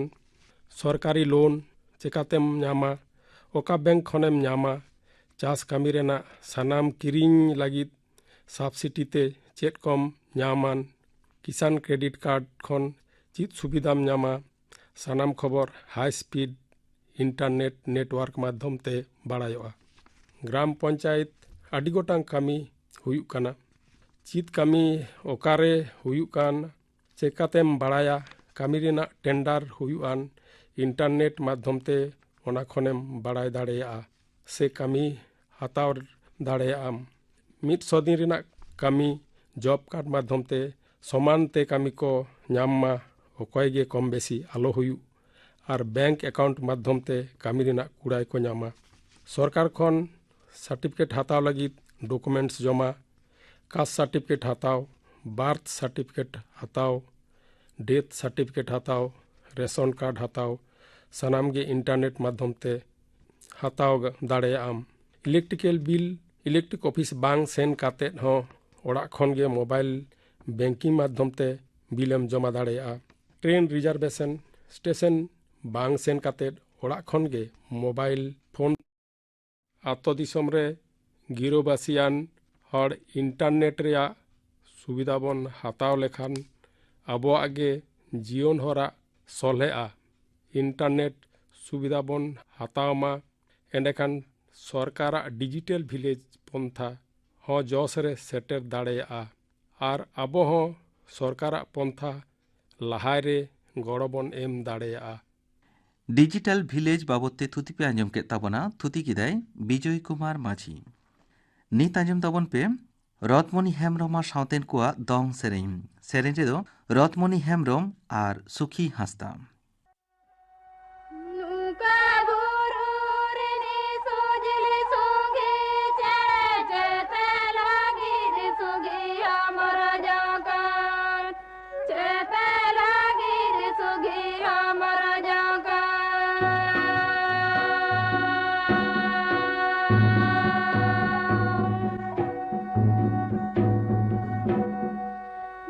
ᱥᱚᱨᱠᱟᱨᱤ loan ᱪᱮᱠᱟᱛᱮᱢ ᱧᱟᱢᱟ, ᱚᱠᱟ bank ᱠᱷᱚᱱᱮᱢ ᱧᱟᱢᱟ, ᱪᱟᱥ ᱠᱟᱹᱢᱤ ᱨᱮᱱᱟᱜ ᱥᱟᱱᱟᱢ ᱠᱤᱨᱤᱧ ᱞᱟᱹᱜᱤᱫ subsidy ᱛᱮ ᱪᱮᱫ ᱠᱚᱢ ᱧᱟᱢᱟᱱ, ᱠᱤᱥᱟᱱ credit card ᱠᱷᱚᱱ ᱪᱮᱫ ᱥᱩᱵᱤᱫᱷᱟᱢ ᱧᱟᱢᱟ, ᱥᱟᱱᱟᱢ ᱠᱷᱚᱵᱚᱨ high speed internet network ᱢᱟᱫᱽᱫᱷᱚᱢ ᱛᱮ ᱵᱟᱲᱟᱭᱚᱜᱼᱟ᱾ ᱜᱨᱟᱢ ᱯᱚᱧᱪᱟᱭᱮᱛ ᱟᱹᱰᱤ ᱜᱚᱴᱟᱝ ᱠᱟᱹᱢᱤ ᱦᱩᱭᱩᱜ ᱠᱟᱱᱟ᱾ ᱪᱮᱫ ᱠᱟᱹᱢᱤ ᱚᱠᱟᱨᱮ ᱦᱩᱭᱩᱜ ᱠᱟᱱ, ᱪᱮᱠᱟᱛᱮᱢ ᱵᱟᱲᱟᱭᱟ? ᱠᱟᱹᱢᱤ ᱨᱮᱱᱟᱜ tender ᱦᱩᱭᱩᱜᱼᱟᱱ, internet ᱢᱟᱫᱽᱫᱷᱚᱢ ᱛᱮ ᱚᱱᱟ ᱠᱷᱚᱱᱮᱢ ᱵᱟᱲᱟᱭ ᱫᱟᱲᱮᱭᱟᱜᱼᱟ ᱥᱮ ᱠᱟᱹᱢᱤ ᱦᱟᱛᱟᱣ ᱫᱟᱲᱮᱭᱟᱜᱼᱟᱢ᱾ ᱢᱤᱫ ᱥᱚ ᱫᱤᱱ ᱨᱮᱱᱟᱜ ᱠᱟᱹᱢᱤ ᱡᱚᱵ ᱠᱟᱨᱰ ᱢᱟᱫᱽᱫᱷᱚᱢ ᱛᱮ ᱥᱚᱢᱟᱱ ᱛᱮ ᱠᱟᱹᱢᱤ ᱠᱚ ᱧᱟᱢ ᱢᱟ, ᱚᱠᱚᱭ ᱜᱮ ᱠᱚᱢ ᱵᱮᱥᱤ ᱟᱞᱚ ᱦᱩᱭᱩᱜ, ᱟᱨ ᱵᱮᱝᱠ ᱮᱠᱟᱣᱩᱱᱴ ᱢᱟᱫᱽᱫᱷᱚᱢ ᱛᱮ ᱠᱟᱹᱢᱤ ᱨᱮᱱᱟᱜ ᱠᱩᱲᱟᱭ ᱠᱚ ᱧᱟᱢᱟ᱾ ᱥᱚᱨᱠᱟᱨ ᱠᱷᱚᱱ ᱥᱟᱨᱴᱤᱯᱷᱤᱠᱮᱴ ᱦᱟᱛᱟᱣ ᱞᱟᱹᱜᱤᱫ ᱰᱚᱠᱩᱢᱮᱱᱴᱥ ᱡᱚᱢᱟ, ᱠᱟᱥᱴ ᱥᱟᱨᱴᱤᱯᱷᱤᱠᱮᱴ ᱦᱟᱛᱟᱣ, ᱵᱟᱨᱛᱷ ᱥᱟᱨᱴᱤᱯᱷᱤᱠᱮᱴ ᱦᱟᱛᱟᱣ, ᱰᱮᱛᱷ ᱥᱟᱨᱴᱤᱯᱷᱤᱠᱮᱴ ᱦᱟᱛᱟᱣ, ᱨᱮᱥᱚᱱ ᱠᱟᱨᱰ ᱦᱟᱛᱟᱣ, ᱥᱟᱱᱟᱢ ᱜᱮ ᱤᱱᱴᱟᱨᱱᱮᱴ ᱢᱟᱫᱽᱫᱷᱚᱢ ᱛᱮ ᱦᱟᱛᱟᱣ ᱫᱟᱲᱮᱭᱟᱜ ᱟᱢ᱾ ᱤᱞᱮᱠᱴᱨᱤᱠᱮᱞ ᱵᱤᱞ, ᱤᱞᱮᱠᱴᱨᱤᱠ ᱚᱯᱷᱤᱥ ᱵᱟᱝ ᱥᱮᱱ ᱠᱟᱛᱮᱫ ᱦᱚᱸ ᱚᱲᱟᱜ ᱠᱷᱚᱱ ᱜᱮ ᱢᱳᱵᱟᱭᱤᱞ ᱵᱮᱝᱠᱤᱝ ᱢᱟᱫᱽᱫᱷᱚᱢ ᱛᱮ ᱵᱤᱞ ᱮᱢ ᱡᱚᱢᱟ ᱫᱟᱲᱮᱭᱟᱜᱼᱟ᱾ ᱴᱨᱮᱱ ᱨᱤᱡᱟᱨᱵᱷᱮᱥᱚᱱ ᱥᱴᱮᱥᱚᱱ ᱵᱟᱝ ᱥᱮᱱ ᱠᱟᱛᱮᱫ ᱚᱲᱟᱜ ᱠᱷᱚᱱ ᱜᱮ ᱢᱳᱵᱟᱭᱤᱞ ᱯᱷᱳᱱ ᱟᱛᱳ ᱫᱤᱥᱚᱢ ᱨᱮ ᱜᱤᱨᱟᱹᱵᱟᱹᱥᱤᱭᱟᱱ ᱦᱚᱲ ᱤᱱᱴᱟᱨᱱᱮᱴ ᱨᱮᱭᱟᱜ ᱥᱩᱵᱤᱫᱷᱟ ᱵᱚᱱ ᱦᱟᱛᱟᱣ ᱞᱮᱠᱷᱟᱱ ᱟᱵᱚᱣᱟᱜ ᱜᱮ ᱡᱤᱭᱚᱱ ᱦᱚᱨᱟ ᱥᱚᱞᱦᱮᱜᱼᱟ᱾ ᱤᱱᱴᱟᱨᱱᱮᱴ ᱥᱩᱵᱤᱫᱷᱟ ᱵᱚᱱ ᱦᱟᱛᱟᱣ ᱢᱟ, ᱮᱸᱰᱮᱠᱷᱟᱱ ᱥᱚᱨᱠᱟᱨᱟᱜ ᱰᱤᱡᱤᱴᱟᱞ ᱵᱷᱤᱞᱮᱡᱽ ᱯᱚᱱᱛᱷᱟ ᱦᱚᱸ ᱡᱚᱥ ᱨᱮ ᱥᱮᱴᱮᱨ ᱫᱟᱲᱮᱭᱟᱜᱼᱟ ᱟᱨ ᱟᱵᱚ ᱦᱚᱸ ᱥᱚᱨᱠᱟᱨᱟᱜ ᱯᱚᱱᱛᱷᱟ ᱞᱟᱦᱟᱭ ᱨᱮ ᱜᱚᱲᱚ ᱵᱚᱱ ᱮᱢ ᱫᱟᱲᱮᱭᱟᱜᱼᱟ᱾ ᱰᱤᱡᱤᱴᱟᱞ ᱵᱷᱤᱞᱮᱡᱽ ᱵᱟᱵᱚᱫ ᱛᱮ ᱛᱷᱩᱛᱤ ᱯᱮ ᱟᱸᱡᱚᱢ ᱠᱮᱫ ᱛᱟᱵᱚᱱᱟ᱾ ᱛᱷᱩᱛᱤ ᱠᱮᱫᱟᱭ ᱵᱤᱡᱚᱭ ᱠᱩᱢᱟᱨ ᱢᱟᱹᱡᱷᱤ᱾ ᱱᱤᱛ ᱟᱸᱡᱚᱢ ᱛᱟᱵᱚᱱ ᱯᱮ ᱨᱚᱛᱢᱚᱱᱤ ᱦᱮᱢᱵᱨᱚᱢ ᱟᱨ ᱥᱟᱶᱛᱮᱱ ᱠᱚᱣᱟᱜ ᱫᱚᱝ ᱥᱮᱨᱮᱧ᱾ ᱥᱮᱨᱮᱧ ᱨᱮᱫᱚ ᱨᱚᱛᱢᱚᱱᱤ ᱦᱮᱢᱵᱨᱚᱢ ᱟᱨ ᱥᱩᱠᱷᱤ ᱦᱟᱸᱥᱫᱟ᱾ ᱱᱚᱝᱠᱟ ᱵᱩᱨᱩ ᱨᱤᱱᱤᱡ ᱥᱩᱡᱤᱞ ᱥᱩᱜᱤ ᱪᱮᱬᱮ, ᱪᱮᱛᱮ ᱞᱟᱹᱜᱤᱫ ᱥᱩᱜᱤ ᱦᱚᱢᱚᱨ ᱡᱚᱝ ᱠᱟᱱ, ᱪᱮᱛᱮ ᱞᱟᱹᱜᱤᱫ ᱥᱩᱜᱤ ᱦᱚᱢᱚᱨ ᱡᱚᱝ ᱠᱟᱱ᱾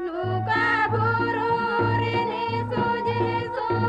ᱱᱚᱝᱠᱟ ᱵᱩᱨᱩ ᱨᱤᱱᱤᱡ ᱥᱩᱡᱤᱞ ᱥᱩᱜᱤ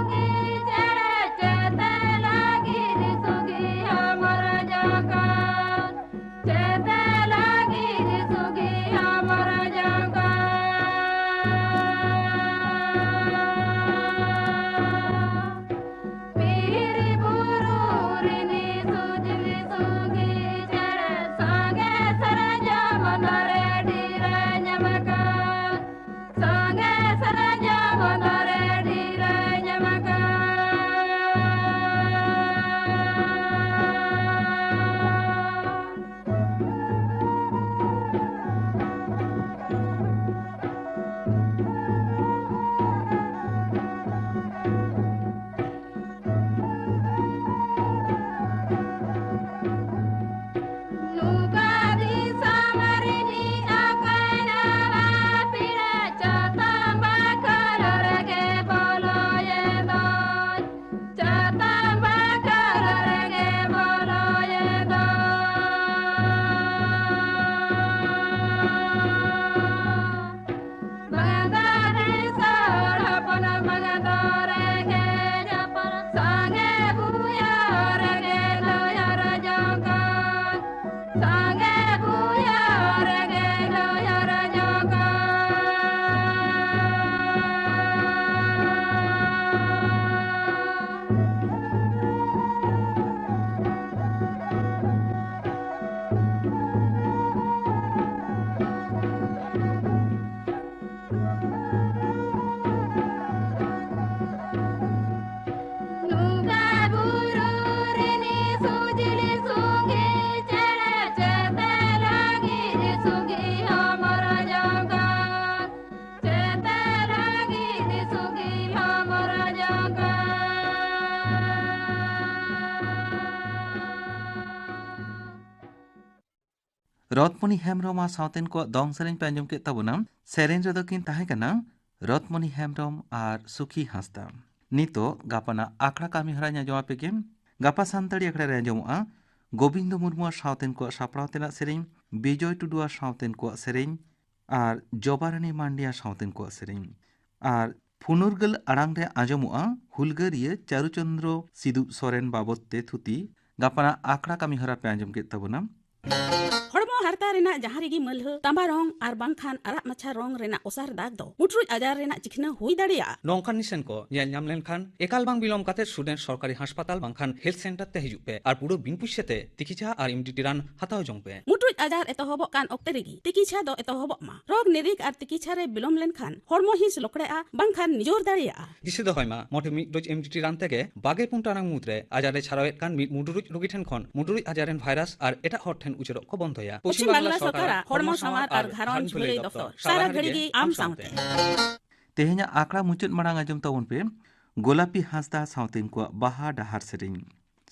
ᱨᱚᱛᱢᱚᱱᱤ ᱦᱮᱢᱵᱨᱚᱢ ᱟᱨ ᱥᱟᱶᱛᱮᱱ ᱠᱚᱣᱟᱜ ᱫᱚᱝ ᱥᱮᱨᱮᱧ ᱯᱮ ᱟᱸᱡᱚᱢ ᱠᱮᱫ ᱛᱟᱵᱚᱱᱟ᱾ ᱥᱮᱨᱮᱧ ᱨᱮᱫᱚ ᱠᱤᱱ ᱛᱟᱦᱮᱸ ᱠᱟᱱᱟ ᱨᱚᱛᱢᱚᱱᱤ ᱦᱮᱢᱵᱨᱚᱢ ᱟᱨ ᱥᱩᱠᱷᱤ ᱦᱟᱸᱥᱫᱟ᱾ ᱱᱤᱛᱚᱜ ᱜᱟᱯᱟᱱᱟᱜ ᱟᱠᱷᱲᱟ ᱠᱟᱹᱢᱤ ᱦᱚᱨᱟᱧ ᱟᱸᱡᱚᱢ ᱟᱯᱮ ᱜᱮ᱾ ᱜᱟᱯᱟ ᱥᱟᱱᱛᱟᱲᱤ ᱟᱠᱷᱲᱟ ᱨᱮ ᱟᱸᱡᱚᱢᱚᱜᱼᱟ ᱜᱳᱵᱤᱱᱫᱚ ᱢᱩᱨᱢᱩ ᱟᱨ ᱥᱟᱶᱛᱮᱱ ᱠᱚᱣᱟᱜ ᱥᱟᱯᱲᱟᱣ ᱛᱮᱱᱟᱜ ᱥᱮᱨᱮᱧ, ᱵᱤᱡᱚᱭ ᱴᱩᱰᱩ ᱟᱨ ᱥᱟᱶᱛᱮᱱ ᱠᱚᱣᱟᱜ ᱥᱮᱨᱮᱧ, ᱟᱨ ᱡᱚᱵᱟᱨᱟᱱᱤ ᱢᱟᱱᱰᱤ ᱟᱨ ᱥᱟᱶᱛᱮᱱ ᱠᱚᱣᱟᱜ ᱥᱮᱨᱮᱧ᱾ ᱟᱨ ᱯᱷᱩᱱᱩᱨᱜᱟᱹᱞ ᱟᱲᱟᱝ ᱨᱮ ᱟᱸᱡᱚᱢᱚᱜᱼᱟ ᱦᱩᱞᱜᱟᱹᱨᱤᱭᱟᱹ ᱪᱟᱨᱩᱪᱚᱸᱫᱽᱨᱚ ᱥᱤᱫᱩ ᱥᱚᱨᱮᱱ ᱵᱟᱵᱚᱫ ᱛᱮ ᱛᱷᱩᱛᱤ᱾ ᱜᱟᱯᱟᱱᱟᱜ ᱟᱠᱷᱲᱟ ᱠᱟᱹᱢᱤ ᱦᱚᱨᱟ ᱯᱮ ᱟᱸᱡᱚᱢ ᱠᱮᱫ ᱛᱟᱵᱚᱱᱟ᱾ ᱦᱚᱲᱢᱚ ᱦᱟᱨᱛᱟ ᱨᱮᱱᱟᱜ ᱡᱟᱦᱟᱸ ᱨᱮᱜᱮ ᱢᱟᱹᱞᱦᱟᱹ, ᱛᱟᱸᱵᱟ ᱨᱚᱝ ᱟᱨ ᱵᱟᱝᱠᱷᱟᱱ ᱟᱨᱟᱜ ᱢᱟᱪᱷᱟ ᱨᱚᱝ ᱨᱮᱱᱟᱜ ᱚᱥᱟᱨ ᱫᱟᱜᱽ ᱫᱚ ᱢᱩᱴᱨᱩᱡ ᱟᱡᱟᱨ ᱨᱮᱱᱟᱜ ᱪᱤᱠᱷᱱᱟᱹ ᱦᱩᱭ ᱫᱟᱲᱮᱭᱟᱜᱼᱟ᱾ ᱱᱚᱝᱠᱟᱱ ᱱᱤᱥᱟᱹᱱ ᱠᱚ ᱧᱮᱞ ᱧᱟᱢ ᱞᱮᱱᱠᱷᱟᱱ ᱮᱠᱟᱞ ᱵᱟᱝ ᱵᱤᱞᱚᱢ ᱠᱟᱛᱮ ᱥᱩᱰᱮᱱ ᱥᱚᱨᱠᱟᱨᱤ ᱦᱟᱥᱯᱟᱛᱟᱞ ᱵᱟᱝᱠᱷᱟᱱ ᱦᱮᱞᱛᱷ ᱥᱮᱱᱴᱟᱨ ᱛᱮ ᱦᱤᱡᱩᱜ ᱯᱮ ᱟᱨ ᱯᱩᱨᱟᱹ ᱵᱤᱱ ᱯᱩᱭᱥᱟᱹ ᱛᱮ ᱛᱤᱠᱤᱪᱷᱟ ᱟᱨ ᱮᱢᱰᱤᱴᱤ ᱨᱟᱱ ᱦᱟᱛᱟᱣ ᱡᱚᱝ ᱯᱮ᱾ ᱢᱩᱴᱨᱩᱡ ᱟᱡᱟᱨ ᱮᱛᱚᱦᱚᱵᱚᱜ ᱠᱟᱱ ᱚᱠᱛᱮ ᱨᱮᱜᱮ ᱛᱤᱠᱤᱪᱷᱟ ᱫᱚ ᱮᱛᱚᱦᱚᱵᱚᱜ ᱢᱟ᱾ ᱨᱳᱜᱽ ᱱᱤᱨᱤᱠ ᱟᱨ ᱛᱤᱠᱤᱪᱷᱟ ᱨᱮ ᱵᱤᱞᱚᱢ ᱞᱮᱱᱠᱷᱟᱱ ᱦᱚᱲᱢᱚ ᱦᱤᱸᱥ ᱞᱚᱠᱲᱮᱜᱼᱟ, ᱵᱟᱝᱠᱷᱟᱱ ᱱᱤᱡᱚᱨ ᱫᱟᱲᱮᱭᱟᱜᱼᱟ᱾ ᱫᱤᱥᱟᱹ ᱫᱚᱦᱚᱭ ᱢᱟ, ᱢᱚᱴᱷᱮ ᱢᱤᱫ ᱰᱳᱡᱽ ᱮᱢᱰᱤᱴᱤ ᱨᱟᱱ ᱛᱮᱜᱮ ᱵᱟᱜᱮ ᱯᱩᱱ ᱴᱟᱲᱟᱝ ᱢᱩᱫᱽᱨᱮ ᱟᱡᱟᱨ ᱮ ᱪᱷᱟᱨᱟᱣᱮᱫ ᱠᱟᱱ ᱢᱤᱫ ᱢᱩᱰᱨᱩᱡ ᱨᱳᱜᱤ ᱴᱷᱮᱱ ᱠᱷᱚᱱ ᱢᱩᱰᱨᱩᱡ ᱟᱡᱟᱨ ᱨᱮᱱ ᱵᱷᱟᱭᱨᱟᱥ ᱟᱨ ᱮᱴᱟᱜ ᱦᱚᱲ ᱴᱷᱮᱱ ᱩᱪᱟᱹᱲᱚᱜ ᱠᱚ ᱵᱚᱱᱫᱚᱭᱟ᱾ ᱯᱚᱪᱷᱤᱢ ᱵᱟᱝᱞᱟ ᱥᱚᱨᱠᱟᱨᱟᱜ ᱦᱚᱲᱢᱚ ᱥᱟᱶᱟᱨ ᱟᱨ ᱜᱷᱟᱨᱚᱸᱡᱽ ᱵᱷᱟᱹᱞᱟᱹᱭ ᱫᱚᱯᱛᱚᱨ, ᱥᱟᱨᱟ ᱜᱷᱟᱹᱲᱤ ᱜᱮ ᱟᱢ ᱥᱟᱶᱛᱮ᱾ ᱛᱮᱦᱮᱧᱟᱜ ᱟᱠᱷᱲᱟ ᱢᱩᱪᱟᱹᱫ ᱢᱟᱲᱟᱝ ᱟᱸᱡᱚᱢ ᱛᱟᱵᱚᱱ ᱯᱮ ᱜᱳᱞᱟᱯᱤ ᱦᱟᱸᱥᱫᱟ ᱥᱟᱶᱛᱮ ᱩᱱᱠᱩᱣᱟᱜ ᱵᱟᱦᱟ ᱰᱟᱦᱟᱨ ᱥᱮᱨᱮᱧ᱾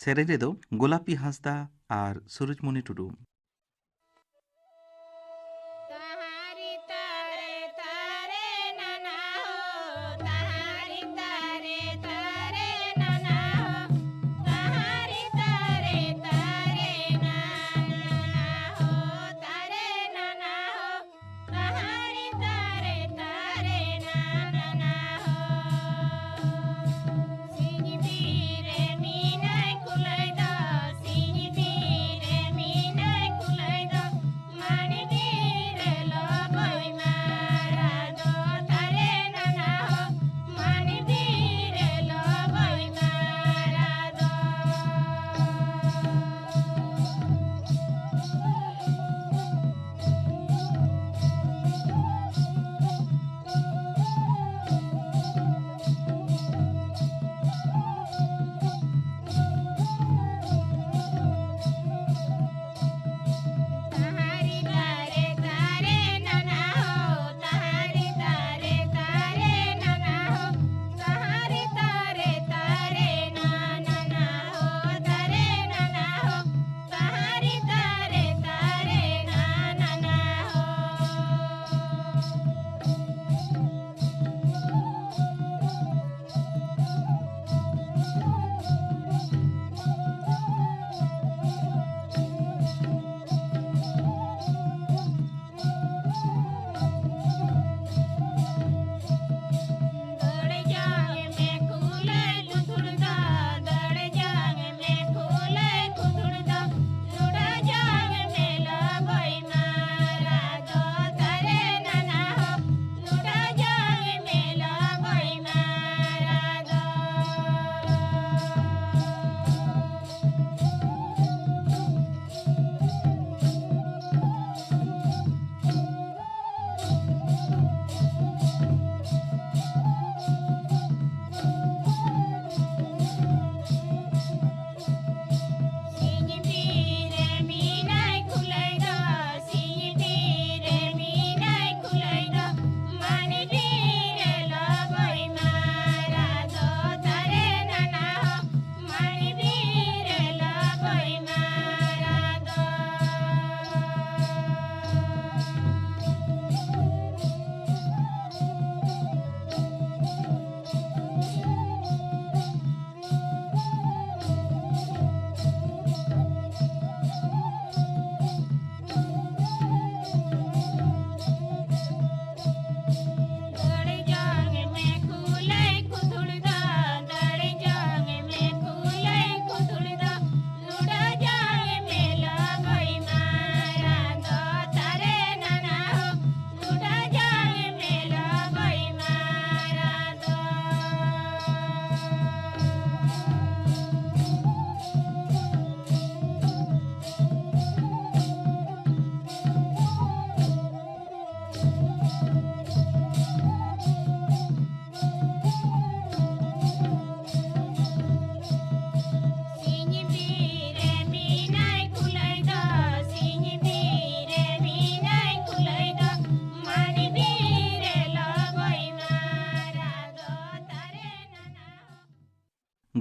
ᱥᱮᱨᱮᱧ ᱨᱮᱫᱚ ᱜᱳᱞᱟᱯᱤ ᱦᱟᱸᱥᱫᱟ ᱟᱨ ᱥᱩᱨᱩᱡᱽᱢᱩᱱᱤ ᱴᱩᱰᱩ᱾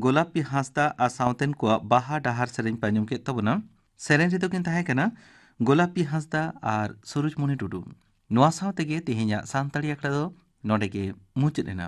ᱜᱳᱞᱟᱯᱤ ᱦᱟᱸᱥᱫᱟ ᱟᱨ ᱥᱟᱶᱛᱮᱱ ᱠᱚᱣᱟᱜ ᱵᱟᱦᱟ ᱰᱟᱦᱟᱨ ᱥᱮᱨᱮᱧ ᱯᱮ ᱟᱸᱡᱚᱢ ᱠᱮᱫ ᱛᱟᱵᱚᱱᱟ᱾ ᱥᱮᱨᱮᱧ ᱨᱮᱫᱚ ᱠᱤᱱ ᱛᱟᱦᱮᱸ ᱠᱟᱱᱟ ᱜᱳᱞᱟᱯᱤ ᱦᱟᱸᱥᱫᱟ ᱟᱨ ᱥᱩᱨᱩᱡᱽᱢᱩᱱᱤ ᱴᱩᱰᱩ᱾ ᱱᱚᱣᱟ ᱥᱟᱶ ᱛᱮᱜᱮ ᱛᱮᱦᱮᱧᱟᱜ ᱥᱟᱱᱛᱟᱲᱤ ᱟᱠᱷᱲᱟ ᱫᱚ ᱱᱚᱰᱮ ᱜᱮ ᱢᱩᱪᱟᱹᱫ ᱮᱱᱟ᱾